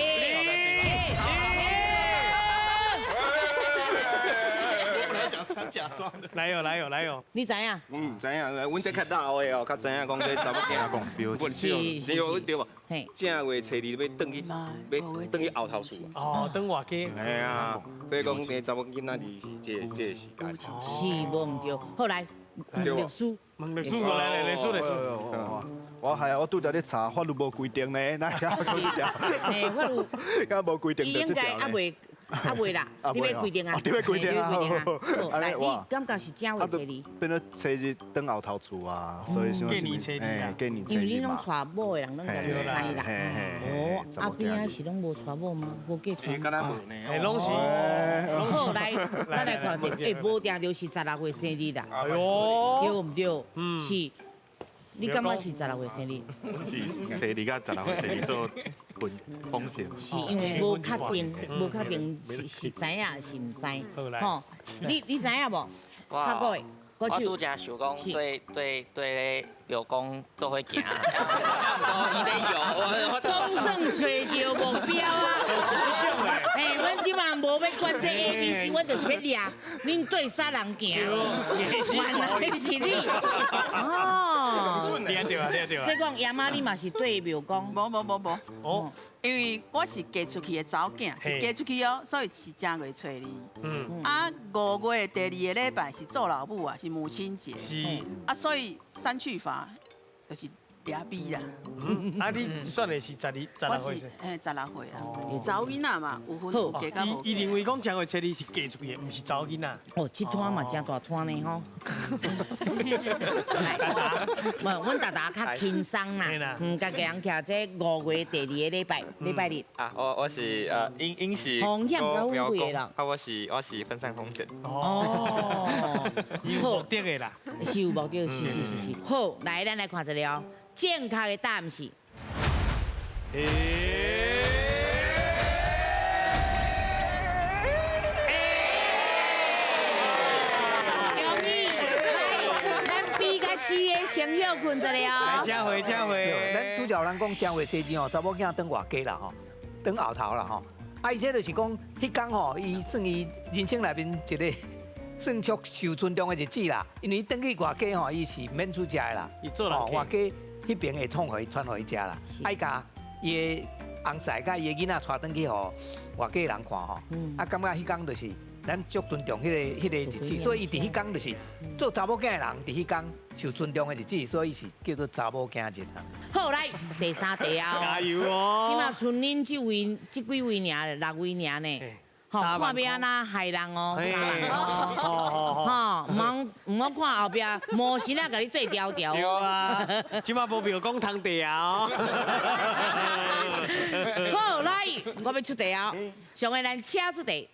E: 我本來想假裝的。
B: 來哦，來哦，來哦。
A: 你知影？
N: 嗯，知影，阮這較老的哦，較知影講這查某囝講，對對無？正月初二欲轉去，欲轉去後頭厝啊。
B: 哦，轉外家。
N: 嘿啊，所以講這查某囡仔是這個時間。
A: 是無毋對，好來，問律師。
B: 問律師過來，律師律師。
H: 我係啊，我拄才咧查法律無規定呢，哪會講這條？
A: 嘿，法律。
H: 敢無規定就這條
A: 伊應該猶未。啊未啦，佇欲規定啊，
H: 佇欲規定啊。
A: 好，來，你感覺是正月初二？
H: 變做初二轉後頭厝啊，所以
B: 過年初二啊，
H: 過年初二嘛。
A: 因為你攏娶某的人攏會知啦。哦，啊邊仔是攏無娶某嗎？無計娶。
N: 敢若無呢？
B: 欸，攏是。
A: 好，來，咱來看者，欸，無定就是16歲生日啦。
B: 哎喲，
A: 對毋對？嗯。是。你感覺是16歲生日？
O: 是初二佮16歲生日做風風險。
A: 是因為無確定，無確定是知影是毋知？吼，你知影無？拍鼓的。
I: 我拄才想讲对对对咧，庙公做伙行，伊咧游，
A: 总算揣著目标啊！嘿，阮这马无欲管这 A、B、C，阮就是欲掠恁对啥人行，原来是你哦。
B: 掠著啊，掠著啊。
A: 所以讲，阿妈你嘛是对庙公？
G: 无无无无。哦。因为我是嫁出去的查某囝，是嫁出去哦，所以是正月初二。嗯。啊，5月第二个礼拜是做老母啊，是母亲节。
B: 是。
G: 啊，所以删去法就是掠比啦。
B: 嗯。啊，你选的是12、16岁？
G: 嘿，16岁啊。查某囡仔嘛，有分有嫁佮无。
B: 伊认为讲正月初二是嫁出去的，毋是查某囡仔。
A: 哦，这摊嘛真大摊呢吼。无，阮达达较轻松啦。嗯，家己人徛这5月第二个礼拜，礼拜日。
E: 啊，我是𪜶是
A: 风险较稳的啦。
E: 啊，我是分散风险。
A: 哦，
B: 有目的的啦。
A: 是有目的，是是是是。好，来，咱来看一下哦，正确的答案是。恭喜，来，咱 B 佮 C 的先歇睏一下哦。
B: 来，请回，请回。
K: 咱拄才有人讲正月初二吼，查某囝转外家啦吼，转后头啦吼。啊，伊这就是讲，彼工吼，伊算伊人生内面一个算足受尊重的日子啦。因为转去外家吼，伊是免出食的啦。
B: 伊做人
K: 外家彼边会创予伊传予伊食啦。爱共伊的翁婿佮伊的囡仔带转去予外家人看吼。啊，感觉彼工就是咱足尊重彼个日子，所以伊伫彼工就是做查某囝的人伫彼工受尊重的日子，所以是叫做查某囝日啊。
A: 好，来第三题啊！
B: 加油哦！
A: 这马賰恁这位这几位尔，6位尔呢。吼，看欲按怎害人哦，杀人哦，吼，毋好看后壁魔神仔共你做条条。
B: 对啊，这马无庙公通地啊！
A: 好，来，我欲出题哦。上个咱请出题。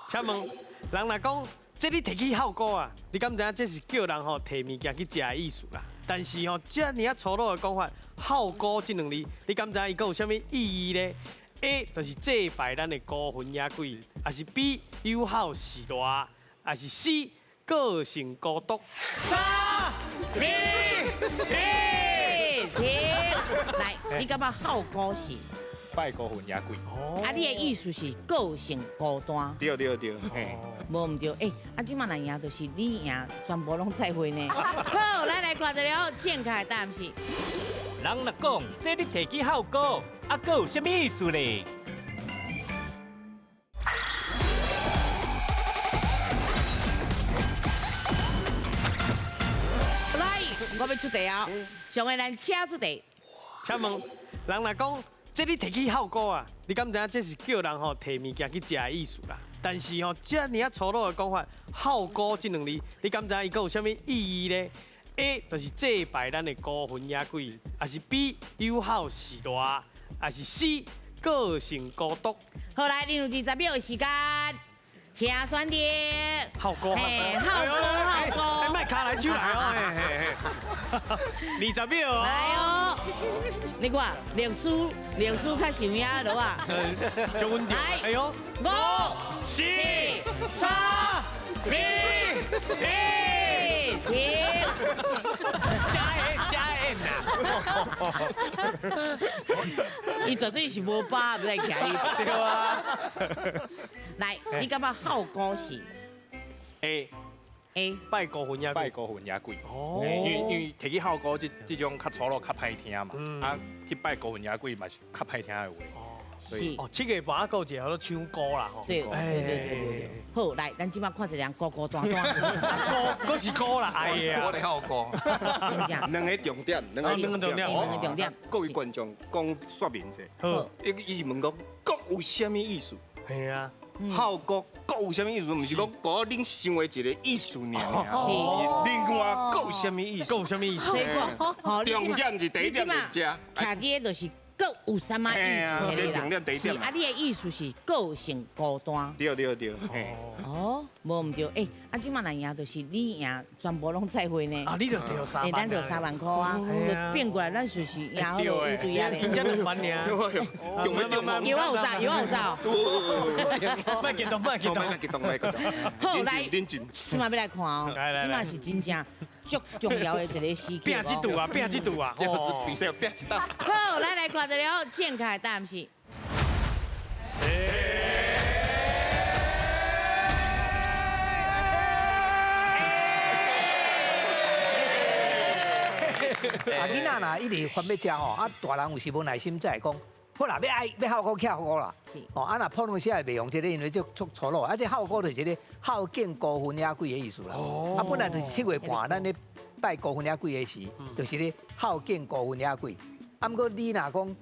B: 请问，人若讲这你提去孝姑啊，你敢知影这是叫人吼提物件去食的意思啦？但是吼，这尔仔粗鲁的讲法，孝姑这两字，你敢知影伊阁有啥物意义咧？A 就是祭拜咱的孤魂野鬼，还是 B 友好时代，还是 C 个性孤独？3、2、
A: 1，停！来，你感觉孝姑是？
O: 拜孤魂野鬼。
A: 啊，你的意思是个性孤单？
N: 对对对，嘿。
A: 无毋对，欸，啊，这马若赢就是你赢，全部拢再会呢。好，咱来看一下正确的答案是。
M: 人若讲这你提起孝姑，啊，阁有啥物意思咧？
A: 来，我欲出题哦。上个咱请出题。
B: 请问，人若讲这你提起孝姑啊，你敢知影这是叫人吼提物件去食的意思啦？但是吼，这尔仔粗鲁的讲法，孝姑这两字，你敢知影伊阁有啥物意义咧？A 就是祭拜咱的孤魂野鬼，还是 B 友好时代，还是 C 个性孤独？
A: 好，来，你有20秒的时间，请选择。
B: 孝姑，
A: 嘿，孝姑，孝姑。
B: 哎，莫跤来手来哦，嘿嘿嘿。20秒哦。
A: 来哦，你看，历史较像影落啊。
B: 足稳定。
A: 来，
B: 哎呦，
A: 5、
B: 4、
A: 3、2、1，停。
B: 加盐加盐呐！
A: 伊绝对是无把握来徛你。
B: 对啊。
A: 来，你感觉孝姑是
O: A
A: A
B: 拜孤魂野鬼，
O: 拜孤魂野鬼。哦。因为提起孝姑这种较粗鲁、较歹听嘛，啊，去拜孤魂野鬼嘛是较歹听的话。
A: 是
B: 哦，7月半还有一个叫做唱歌啦吼。
A: 对对对对对。好，来，咱这马看一个人孤孤单单。
B: 孤，阁是孤啦，哎呀。
N: 我咧孝姑。
A: 真正。
N: 两个重点，两个重点，
A: 两个重点。
N: 各位观众讲说明者。
B: 好。
N: 伊是问讲，国有啥物意思？
B: 系啊。
N: 孝姑阁有啥物意思？毋是讲孤恁想的一个意思尔。
A: 是。
N: 另外阁有啥物意思？
B: 阁有啥物意思？
A: 所以讲，
N: 重点是第一点是这。
A: 徛伫个就是阁有啥物意思？
N: 重点第一点。
A: 啊，你的意思是个性孤单。
N: 对对对。
A: 哦，无毋对，欸，啊，这马若赢就是你赢，全部拢再会呢。
B: 啊，你就得3万。
A: 咱就3万块啊，就变过来，咱就是赢好多乌水啊咧。
B: 真正2万尔。
A: 有啊有走，有啊有走。
B: 莫激动，莫激动，
N: 莫激动，莫激动。
A: 好，来，这马欲来看哦，这马是真正足重要的一个时刻。
B: 拼这度啊，拼这度啊，
N: 这不是比，对，拼一道。
A: 好，来来看一下正确的答案是。
K: 啊，囡仔若一直烦欲食吼，啊，大人有时无耐心才会讲，好啦，欲爱欲孝姑孝姑啦。哦，啊，若普通时会袂用这个，因为这足粗鲁。啊，这孝姑就是个孝敬孤魂野鬼的意思啦。啊，本来就是7月半，咱咧拜孤魂野鬼的时，就是咧孝敬孤魂野鬼。啊，毋过你若讲，共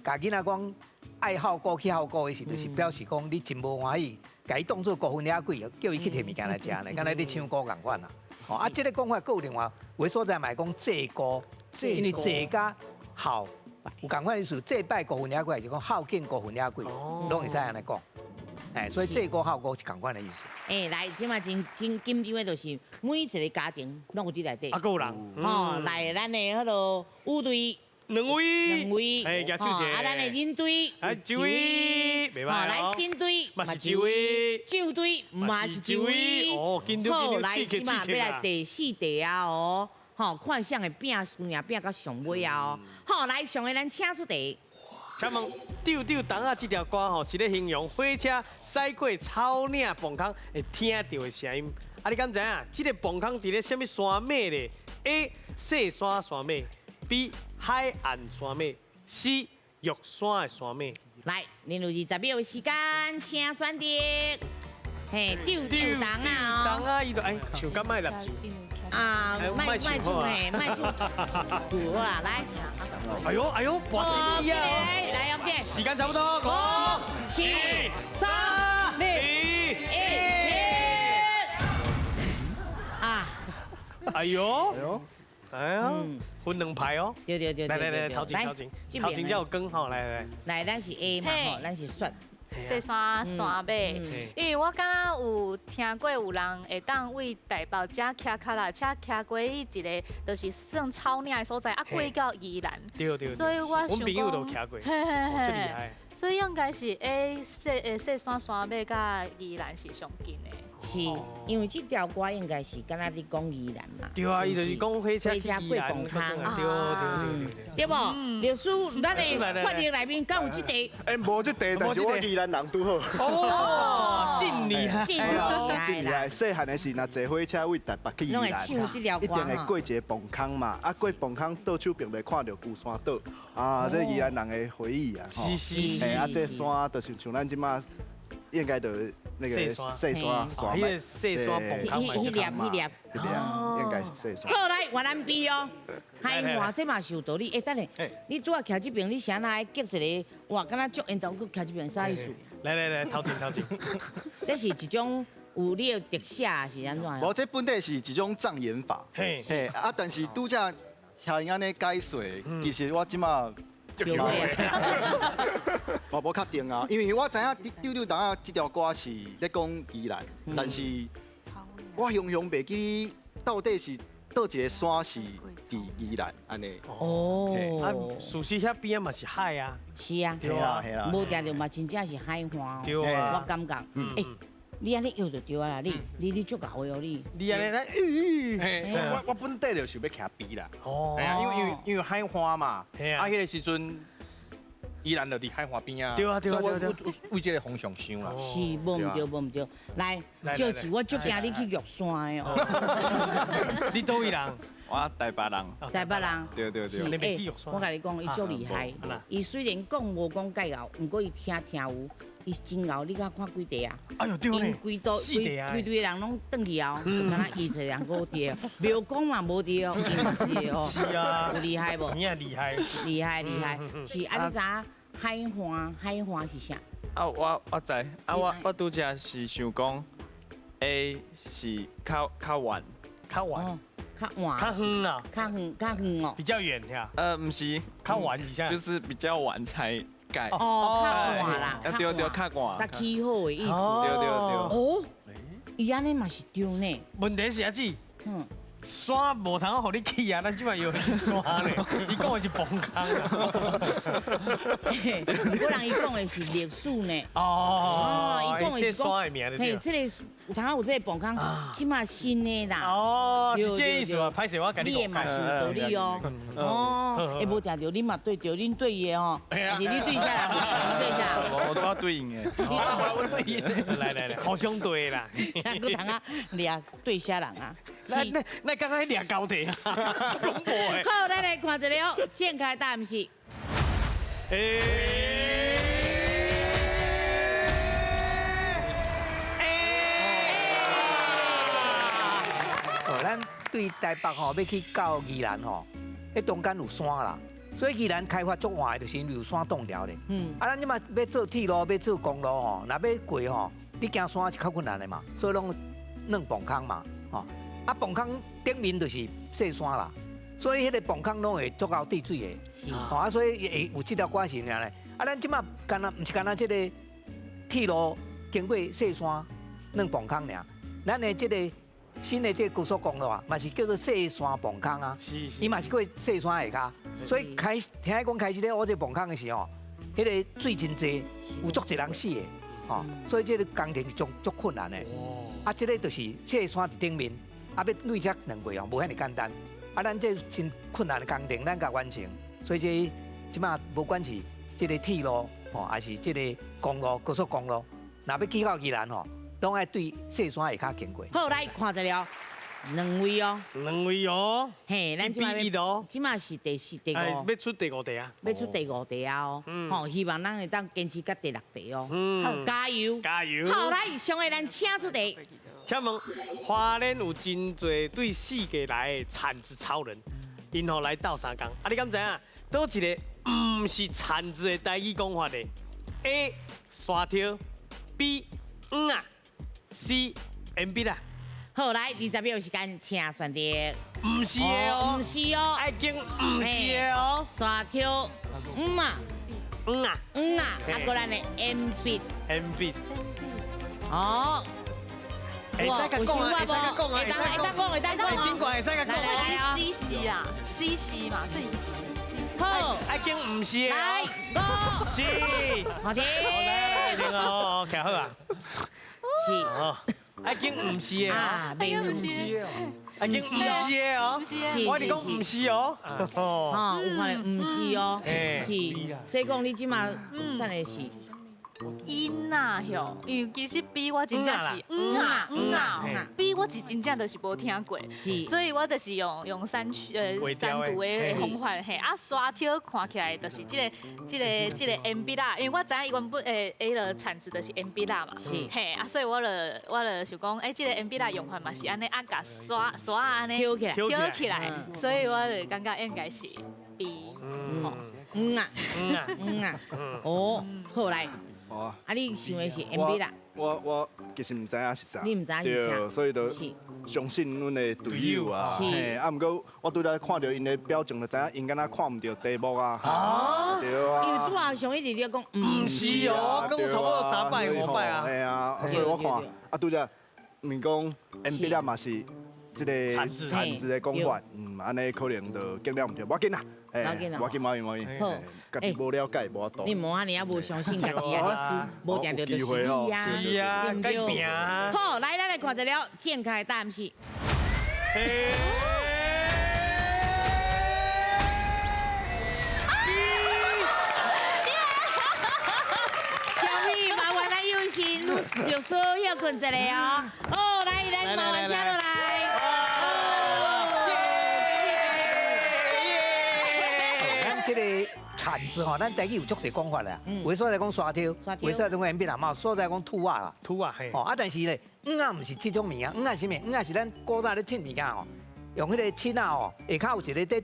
K: 囡仔讲爱孝姑去孝姑的时，就是表示讲你真无欢喜，共伊当做孤魂野鬼，叫伊去提物件来食呢，敢若咧抢孤仝款啦。哦，啊，这个讲法阁有另外有的所在嘛会讲祭孤，因为祭佮孝有仝款意思，祭拜孤魂野鬼，还是讲孝敬孤魂野鬼，拢会使按呢讲。哎，所以祭孤孝孤是仝款的意思。
A: 哎，来，这马真真紧张的，就是每一个家庭拢有伫内底。
B: 啊，阁有人。
A: 哦，来，咱的彼个五队。
B: 两位。
A: 两位。
B: 哎，举手者。
A: 啊，咱的忍队。
B: 哎，一位。袂歹。
A: 来，新队。
B: 嘛是一位。
A: 旧队嘛是一位。
B: 哦，紧张紧张，
A: 来，这马欲来第4题啊哦，吼，看谁会拼输赢拼到上尾啊哦。好，来，上个咱请出题。
B: 请问，丢丢东仔这条歌吼，是咧形容火车驶过草岭崩空会听到的声音。啊，你敢知影？这个崩空伫咧啥物山脉咧？A. 细山山脉，B. 海岸山脉，C. 玉山的山脉。
A: 来，恁有20秒的时间，请选择。嘿，丢丢东仔哦。
B: 东仔伊就哎，唱甲莫立字。
A: 啊，莫唱嘿，莫唱有啊，来。
B: 哎呦哎呦，博士啊！
A: 来，杨姐。
B: 时间差不多，5、4、3、2、1。
A: 啊！
B: 哎呦，哎呀，分两排哦。
A: 对对对。
B: 来来来，头前头前，头前才有光吼，来来。
A: 来，咱是 A 嘛吼，咱是选。
F: 细山山尾，因为我敢若有听过有人会当为台北遮骑脚踏车骑过去一个，就是算草岭的所在，啊过到宜兰。
B: 对对。
F: 所以我想讲，
B: 阮朋友都骑过，嘿嘿嘿，
F: 所以应该是 A 细山山尾佮宜兰是上近的。
A: 是，因为这条歌应该是敢若伫讲宜兰嘛。
B: 对啊，伊就是讲火车
A: 过崩空。
B: 对对对对。
A: 对无？历史，咱的法律内面敢有这题？
H: 欸，无这题，但是我宜兰人拄好。
B: 哦，真厉害，
A: 真
H: 厉害！细汉的时，若坐火车为台北去宜兰，一定会过一个崩空嘛。啊，过崩空倒手边就看到龟山岛。啊，这宜兰人的回忆啊。
B: 是是是。
H: 啊，这山就是像咱这马。应该就是那个细山，
B: 迄个细山崩空
A: 嘛，彼粒彼粒，
H: 应该是细山。
A: 好，来，换咱 B 哦。海岸这嘛是有道理。欸，等下，你拄仔徛这边，你啥那爱激一个？哇，敢若足缘投，阁徛这边啥意思？
B: 来来来，头前头前。
A: 这是一种有你的特写是按怎？
P: 无，这本底是一种障眼法。嘿，嘿啊，但是拄才听𪜶按呢解说，其实我这马。我无确定啊，因为我知影丢丢东仔这条歌是咧讲宜兰，但是我雄雄袂记到底是佗一个山是伫宜兰按呢。
A: 哦，
B: 啊，事实遐边仔嘛是海啊。
A: 是啊，
P: 是啦是啦，
A: 无定著嘛真正是海岸。
B: 对啊，
A: 我感觉，欸，你按呢摇就对啊啦，你足𠢕的哦你。
B: 你按呢来，
O: 我本底就想欲徛边啦。哦。哎呀，因为海岸嘛，啊，彼个时阵宜兰就伫海岸边啊。
B: 对啊对啊对啊。
O: 我为这个方向想啦。
A: 是，无毋对无毋对。来，赵氏，我足惊你去玉山的哦。
B: 你佗位人？
E: 我台北人。
A: 台北人。
E: 对对对。
A: 欸，我共你讲，伊足厉害。伊虽然讲无讲介𠢕，毋过伊听听有。伊真𠢕，你敢看几块啊？
B: 哎呦，对
A: 呢，规规堆人拢转去哦，就敢若伊一个人阁伫，庙讲嘛无伫哦，伊嘛伫哦。
B: 是啊，
A: 有厉害无？
B: 你也厉害，
A: 厉害厉害。是啊，你知影海岸海岸是啥？
E: 啊，我知，啊，我拄才是想讲，A 是较较远，
B: 较远。
A: 較晚，
B: 較遠啊，
A: 較遠較遠哦，
B: 比較遠呀。
E: 毋是，
B: 較晚一下，
E: 就是比較晚才蓋。
A: 哦，較晚啦，
E: 對對，較晚。
A: 較起好的意思。
E: 對對對。
A: 哦，伊按呢嘛是對呢。
B: 問題是阿姊，山無通予你去啊，咱這擺又是山咧，伊講的是崩空啊。
A: 可能伊講的是歷史呢。
B: 哦，
A: 伊講的是
B: 山的名。
A: 嘿，這個有通有這個崩空，這馬新的啦。
B: 哦，是這意思啊，歹勢我共你講。
A: 你的嘛是有道理哦。哦，會無定著，你嘛對著，恁對伊的吼，還是你對啥人？對啥？
E: 我都要對應的。
B: 我對應。來來來，互相對啦。
A: 閣通啊，掠對啥人啊？
B: 那剛剛掠高鐵啊，足恐怖的。
A: 好，咱來看一下哦，正確答案是。
K: 哦，咱對台北吼欲去到宜蘭吼，彼中間有山啦，所以宜蘭開發足晚的，就是因為有山擋牢咧。啊，咱這馬欲做鐵路，欲做公路吼，若欲過吼，你行山是較困難的嘛，所以攏弄崩空嘛，吼。啊，崩空頂面就是細山啦，所以彼個崩空攏會足夠滴水的，吼啊，所以會有這條關係爾咧。啊，咱這馬干焦毋是干焦這個鐵路經過細山弄崩空爾，咱的這個新的這個高速公路啊，嘛是叫做細山崩空啊，伊嘛是過細山下跤，所以開聽講開始咧挖這崩空的時候，彼個水真濟，有足濟人死的，吼，所以這個工程是足足困難的。啊，這個就是細山佇頂面。啊，欲累遮兩過哦，無遐爾簡單。啊，咱這真困難的工程，咱共完成。所以這這馬無管是這個鐵路吼，還是這個公路、高速公路，若欲去到宜蘭吼，攏愛對細山下跤經過。
A: 好，來看一下，兩位哦，
B: 兩位哦，
A: 嘿，咱這馬這馬是第四、第五，
B: 欲出第五題啊，
A: 欲出第五題啊哦，吼，希望咱會當堅持到第六題哦。好，加油，
B: 加油。
A: 好，來，上個咱請出題。
B: 請問，花蓮有真濟對四界來的鏟子超人，𪜶吼來鬥相共。啊，你敢知影？佗一個毋是鏟子的台語講法咧？A. 沙挑 B. 甕仔 C. 鉛筆仔。
A: 好，來20秒時間，請選擇。
B: 毋是的哦，
A: 毋是哦，
B: 愛揀毋是的哦。
A: 沙挑甕仔，
B: 甕仔，
A: 甕仔，啊，閣咱的鉛筆，
B: 鉛筆。
A: 哦。
B: 會使共講啊，會使共講啊，
A: 會當講，會當講，
B: 頂懸會使共講。
A: 來來來啊
F: C 是啊，C 是嘛，所以是
A: 好，
B: 愛揀毋是的。
A: 來，五、
B: 四、
A: 好，
B: 來來來，哦，徛好啊。
A: 是。
B: 哦，愛揀毋是的。
A: 啊，袂毋是
B: 的。愛揀毋是的哦。我佇講毋是哦。
A: 哦，有可能毋是哦。是。所以講你這馬算的是。
F: 𪜶仔吼，因為其實 B 我真正是甕仔甕仔，B 我是真正就是無聽過，所以我就是用刪除的方法嘿。啊，沙挑看起來就是這個鉛筆仔，因為我知影伊原本的彼个鏟子就是鉛筆仔嘛，嘿啊，所以我就想講，欸，這個鉛筆仔用法嘛是按呢，啊，共沙沙按呢
A: 挑起來，
F: 挑起來，所以我就感覺應該是 B。
A: 甕仔甕仔，哦，好來。啊！你想的是鉛筆啦？
H: 我其實毋知影是啥，
A: 你毋知影是啥，
H: 對，所以就相信阮的隊友啊。嘿，啊，毋過我拄才看著𪜶的表情，就知影𪜶敢若看毋著題目啊。
A: 哦，
H: 對啊。
A: 因為拄仔上一直咧講，
B: 毋是哦，講差不多3擺5擺啊。
H: 嘿啊，所以我看啊，拄才毋是講鉛筆仔嘛是這個鏟子的講法，按呢可能就揀了毋對，無要緊啦。無要緊，無要緊，無要緊。
A: 好，
H: 家己無了解，無法度。
A: 你莫按呢，也無相信家己的歷史，無定著就是你啊。
B: 是啊，該拼。
A: 好，來，咱來看一下正確的答案是。小米麻烦咱有心律师歇睏一下哦。好，來，咱麻烦请落來。
K: 這個鏟子吼，咱台語有足濟講法啦。有的所在講沙挑，有的所在講鉛筆仔，嘛有所在講土仔啦。
B: 土仔嘿。
K: 哦啊，但是咧，甕仔毋是這種物件，甕仔是啥物？甕仔是咱古早咧凊物件吼，用彼個凊仔吼，下跤有一個佇底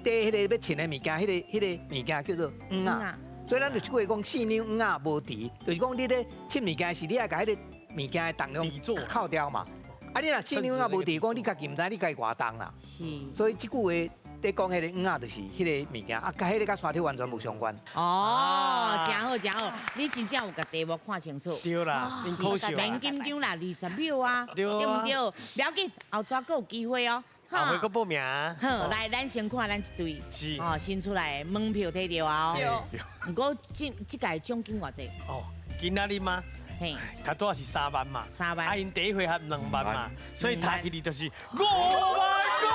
K: 彼個欲凊的物件，彼個物件叫做甕仔。所以咱就這句話講，四兩甕仔無挃，就是講你咧凊物件時，你愛共彼個物件的重量扣掉嘛。啊，你若新娘仔无伫，讲你家己毋知你家己偌重啦。
A: 是。
K: 所以这句话咧讲彼个黄仔，就是彼个物件，啊，佮彼个佮山丘完全无相关。
A: 哦，真好真好，你真正有共题目看清楚。
B: 对啦，
A: 免紧张啦，20秒啊，对毋对？不要紧，后逝阁有机会哦。
B: 后回阁报名。
A: 好，来，咱先看咱这队，
B: 是，
A: 哦，新出来的门票提著啊。
B: 对。
A: 毋过这这届奖金偌济？
B: 哦，今仔日吗？
A: 嘿，
B: 较拄仔是3万嘛
A: ，3万，
B: 啊，𪜶第一回合2万嘛，所以抬起来就是5万块。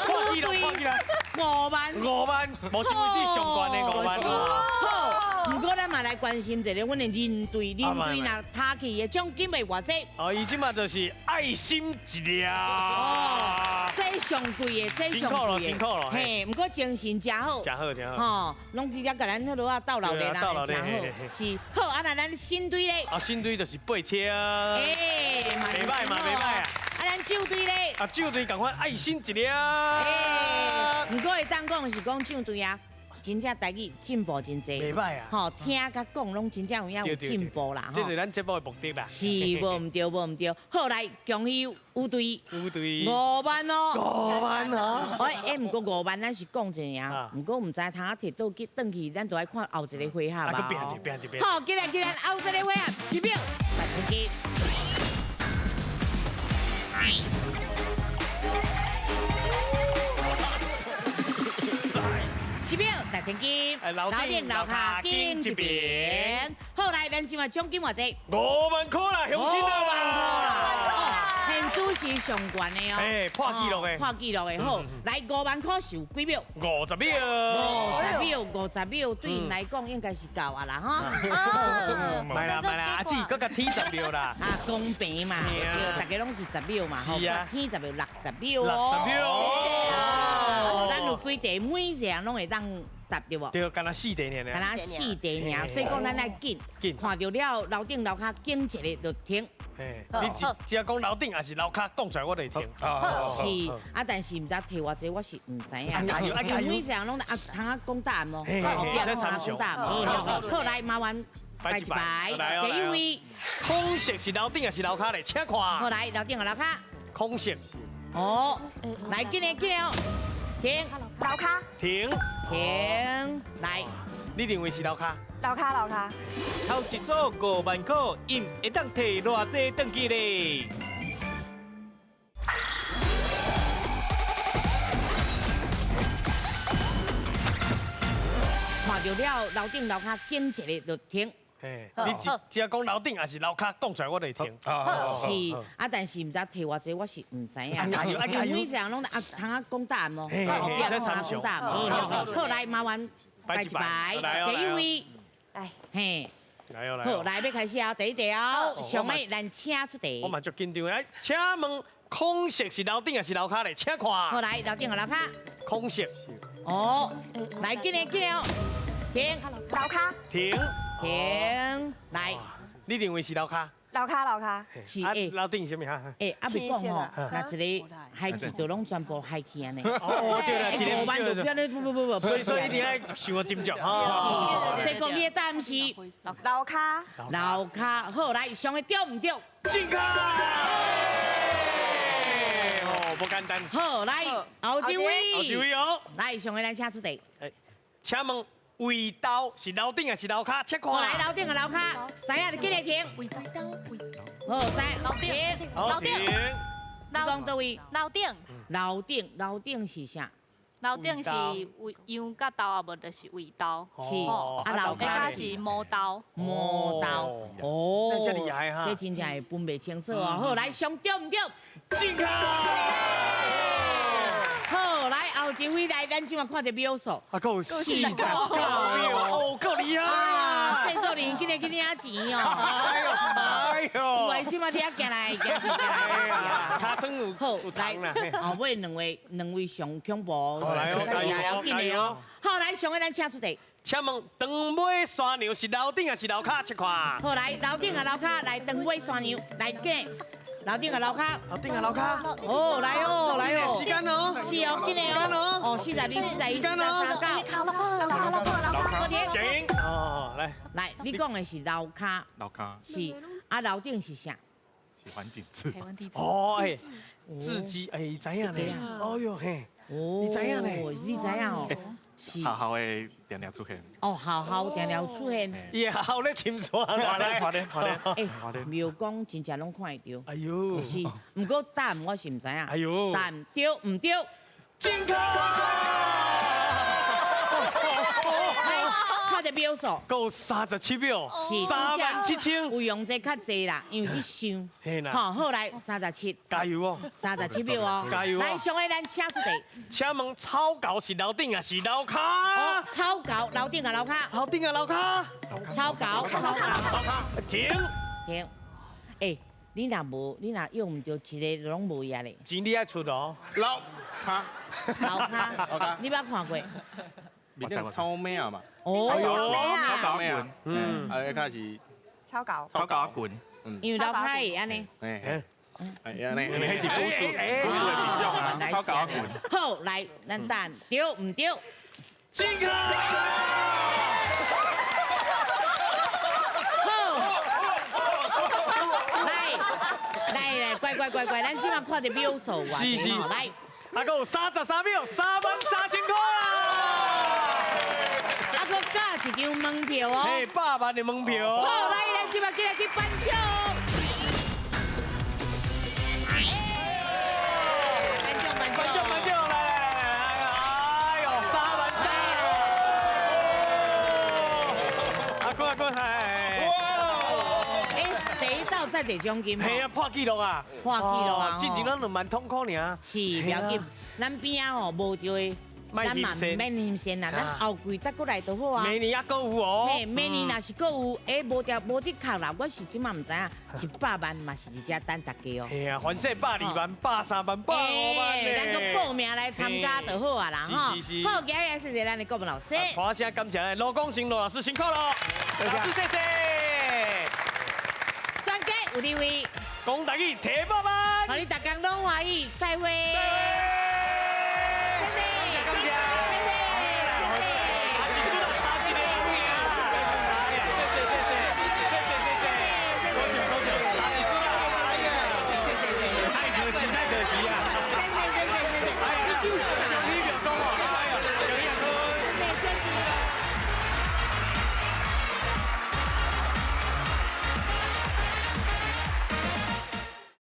B: 破纪录，破纪录
A: ，5万
B: ，5万，目前为止上悬的5万。
A: 好，毋过咱嘛来关心一下，阮的领队，领队若塔去的奖金会偌济？
B: 哦，伊这马就是爱心一粒。
A: 哦，这上贵的，这上贵的，
B: 辛苦了，
A: 嘿，毋过精神真好，
B: 真好，真好。
A: 吼，拢直接共咱彼落啊斗热闹啦，真好。是，好，啊那咱新队咧？
B: 啊，新队就是8000。
A: 哎，
B: 袂歹嘛，袂歹啊。
A: 啊，咱上队咧？
B: 啊，上队仝款爱心一粒。
A: 哎，毋过会当讲是讲上队啊。真正台语进步真济，
B: 袂歹啊！
A: 吼，听佮讲拢真正有影有进步啦！
B: 这是咱节目的目的啦。
A: 是，无毋对，无毋对。好，来，恭喜五队，
B: 五队
A: 5万哦
B: ，5万哦。
A: 哎，毋过5万咱是讲一尔，毋过毋知通啊提倒去转去，咱就爱看后一个回合吧。
B: 啊，阁拼一拼一拼。
A: 好，进来进来，后一个回合，1秒，来出击。1秒大千金，
B: 楼顶楼跤紧一边。
A: 好，来，咱这马奖金偌济
B: ？5万块啦，乡亲啊！
A: 5万块啦！现主是上悬的哦，
B: 哎，破纪录的，
A: 破纪录的。好，来5万块是有几秒
B: ？50秒。
A: 50秒，50秒对𪜶来讲应该是够啊啦，哈。
B: 袂啦袂啦，阿姊，阁共天10秒啦。
A: 啊，公平嘛，对，大家拢是10秒嘛，
B: 是啊，
A: 天10秒60秒哦。
B: 60秒。
A: 哦，咱有几题，每一个人拢会当答对无？
B: 对，干焦4题尔。
A: 干焦4题尔，所以讲咱爱紧，看著了楼顶楼跤紧一个就停。
B: 你只要讲楼顶还是楼跤，讲出来我就会停。
A: 是，啊，但是毋知提偌济，我是毋知影。每一个人拢啊，通啊讲答案无？
B: 哦，
A: 别讲答案。好，来麻烦摆一摆。第一位，
B: 空色是楼顶还是楼跤咧？请看。
A: 好，来楼顶和楼跤。
B: 空色。
A: 哦，来紧来紧哦。停。
C: 楼跤。
B: 停。
A: 停。来。
B: 你认为是楼跤？
C: 楼跤，楼跤。
M: 头一组5万块，𪜶会当提偌济转去咧？
A: 看著了楼顶楼跤紧一个就停。
B: 嘿，你只要讲楼顶还是楼跤，讲出来我就会停。
A: 是，啊，但是毋知提偌济，我是毋知影。每一个人拢啊，通啊讲答案无？哦，别讲答案。好，来麻烦摆一摆。第一位，
C: 来，
A: 嘿，
B: 来哦来。
A: 好，来欲开始啊，第一题哦，上尾咱请出题。
B: 我嘛足紧张的，来，请问空色是楼顶还是楼跤咧？请看。
A: 好，来楼顶和楼跤。
B: 空色。
A: 哦，来紧来紧哦，停。
C: 楼跤。
B: 停。
A: 停，来，
B: 你认为是楼跤？
C: 楼跤，楼跤。
A: 是
B: 欸，楼顶是啥物哈？
A: 欸，啊未讲吼，若一个海去就拢全部海去按呢。
B: 哦，对啦，一个
A: 5万就变咧，不不不不，
B: 所以一定爱想个斟酌哈。
A: 所以讲你的答案是
C: 楼跤。
A: 楼跤，好，来，上个对毋对？
B: 正确。哦，不简单。
A: 好，来，后一位。
B: 后一位哦。
A: 来，上个咱请出题。
B: 请问。位刀是楼顶还是楼跤？请看。
A: 来楼顶和楼跤，知影就紧来停。
F: 位刀，位
A: 好，知
F: 楼顶，
B: 楼顶。
A: 你讲佗位？
F: 楼顶。
A: 楼顶，楼顶是啥？
F: 楼顶是位羊角豆啊，无就是位刀。
A: 是，啊楼跤
F: 是磨刀。
A: 磨刀。哦，
B: 这厉害哈！
A: 这真正会分袂清楚哦。好，来上对毋对？
B: 正确。
A: 好，来后一位来，咱这马看一秒数。
B: 啊，阁有49秒，哦，阁厉害
A: 啊！制作人，紧来去领钱哦。
B: 哎呦，哎呦，
A: 有这马伫遐行来行去，行来
B: 行去。尻川有
A: 好，
B: 来，
A: 后尾两位上恐怖，
B: 来哦，加油，
A: 紧的哦。好，来上个咱请出题。
B: 请问长尾山羊是楼顶还是楼跤？请看。
A: 好，来楼顶啊楼跤，来长尾山羊，来紧。楼顶啊楼跤，
B: 楼顶啊楼跤。
A: 哦，来哦，来哦。
B: 时间哦。
A: 是哦，紧的哦。哦，42、41、43、
C: 九。楼跤，
B: 停。哦，来。
A: 来，你讲的是楼跤。
P: 楼跤。
A: 是，啊，楼顶是啥？
D: 是环境字。
F: 台湾地
B: 哦，哎，字迹，哎，伊知影呢？哎呦嘿，你知影呢？
A: 你知影哦？
D: 学校的定定出现。
A: 哦，学校定定出现。
B: 伊学校咧深山
D: 啦，花莲，花莲，
A: 哎，庙公真正拢看会著。
B: 哎呦，
A: 是，毋过答案我是毋知影。
B: 哎呦，
A: 答案对毋对？
B: 正确。
A: 看著秒数，
B: 够37秒，37000。
A: 有用这较济啦，因为去想。好，好来37，
B: 加油哦！37
A: 秒哦，
B: 加油！
A: 来，上个咱请出题。
B: 请问草猴是楼顶还是楼跤？
A: 草猴楼顶啊楼跤？
B: 楼顶啊楼跤？
A: 草猴，草猴，
B: 楼跤。停
A: 停。哎，你若无，你若用毋著一个拢无呀咧。
B: 钱你爱出哦。
O: 楼跤。
A: 楼跤。你捌看过？
O: 面草妹啊嘛。
A: 哦，
O: 草狗啊，嗯，啊，一开始
C: 草狗，
D: 草狗滚，
A: 因为楼跤会按呢，
O: 哎，哎，按呢，那是故事，
D: 故事的一种啊，草狗滚。
A: 好，来，咱答对毋对？
B: 正确。
A: 好，来，来来，乖乖乖乖，咱这马看著秒数啊，
B: 是是，
A: 来，
B: 啊，阁有33秒，33000块啦。
A: 加一张门票哦，
B: 嘿，100万的门票。
A: 好，来，咱这马进来去颁奖。颁奖，颁奖，
B: 颁奖，来来来来，哎呦，33000！阿哥阿哥，哎，
A: 哇！哎，第一道再得奖金。
B: 嘿啊，破纪录啊！
A: 破纪录啊！
B: 之前咱2万通箍尔。
A: 是，不要紧，咱边仔吼无著的。咱嘛毋免新鲜啦，咱后季再阁来就好啊。
B: 明年犹阁有哦。
A: 嘿，明年若是阁有，哎，无条无的确啦，我是这马毋知影，100万嘛是伫遮等大家哦。
B: 嘿啊，反正120万、130万、150万
A: 咧。咱阁报名来参加就好啊啦，吼。好，今日谢谢咱的国文老师。
B: 好，声感谢罗光成罗老师辛苦了，老师谢谢。
A: 专家有地位，
B: 讲台语提百万，
A: 予你逐工拢欢喜，再会。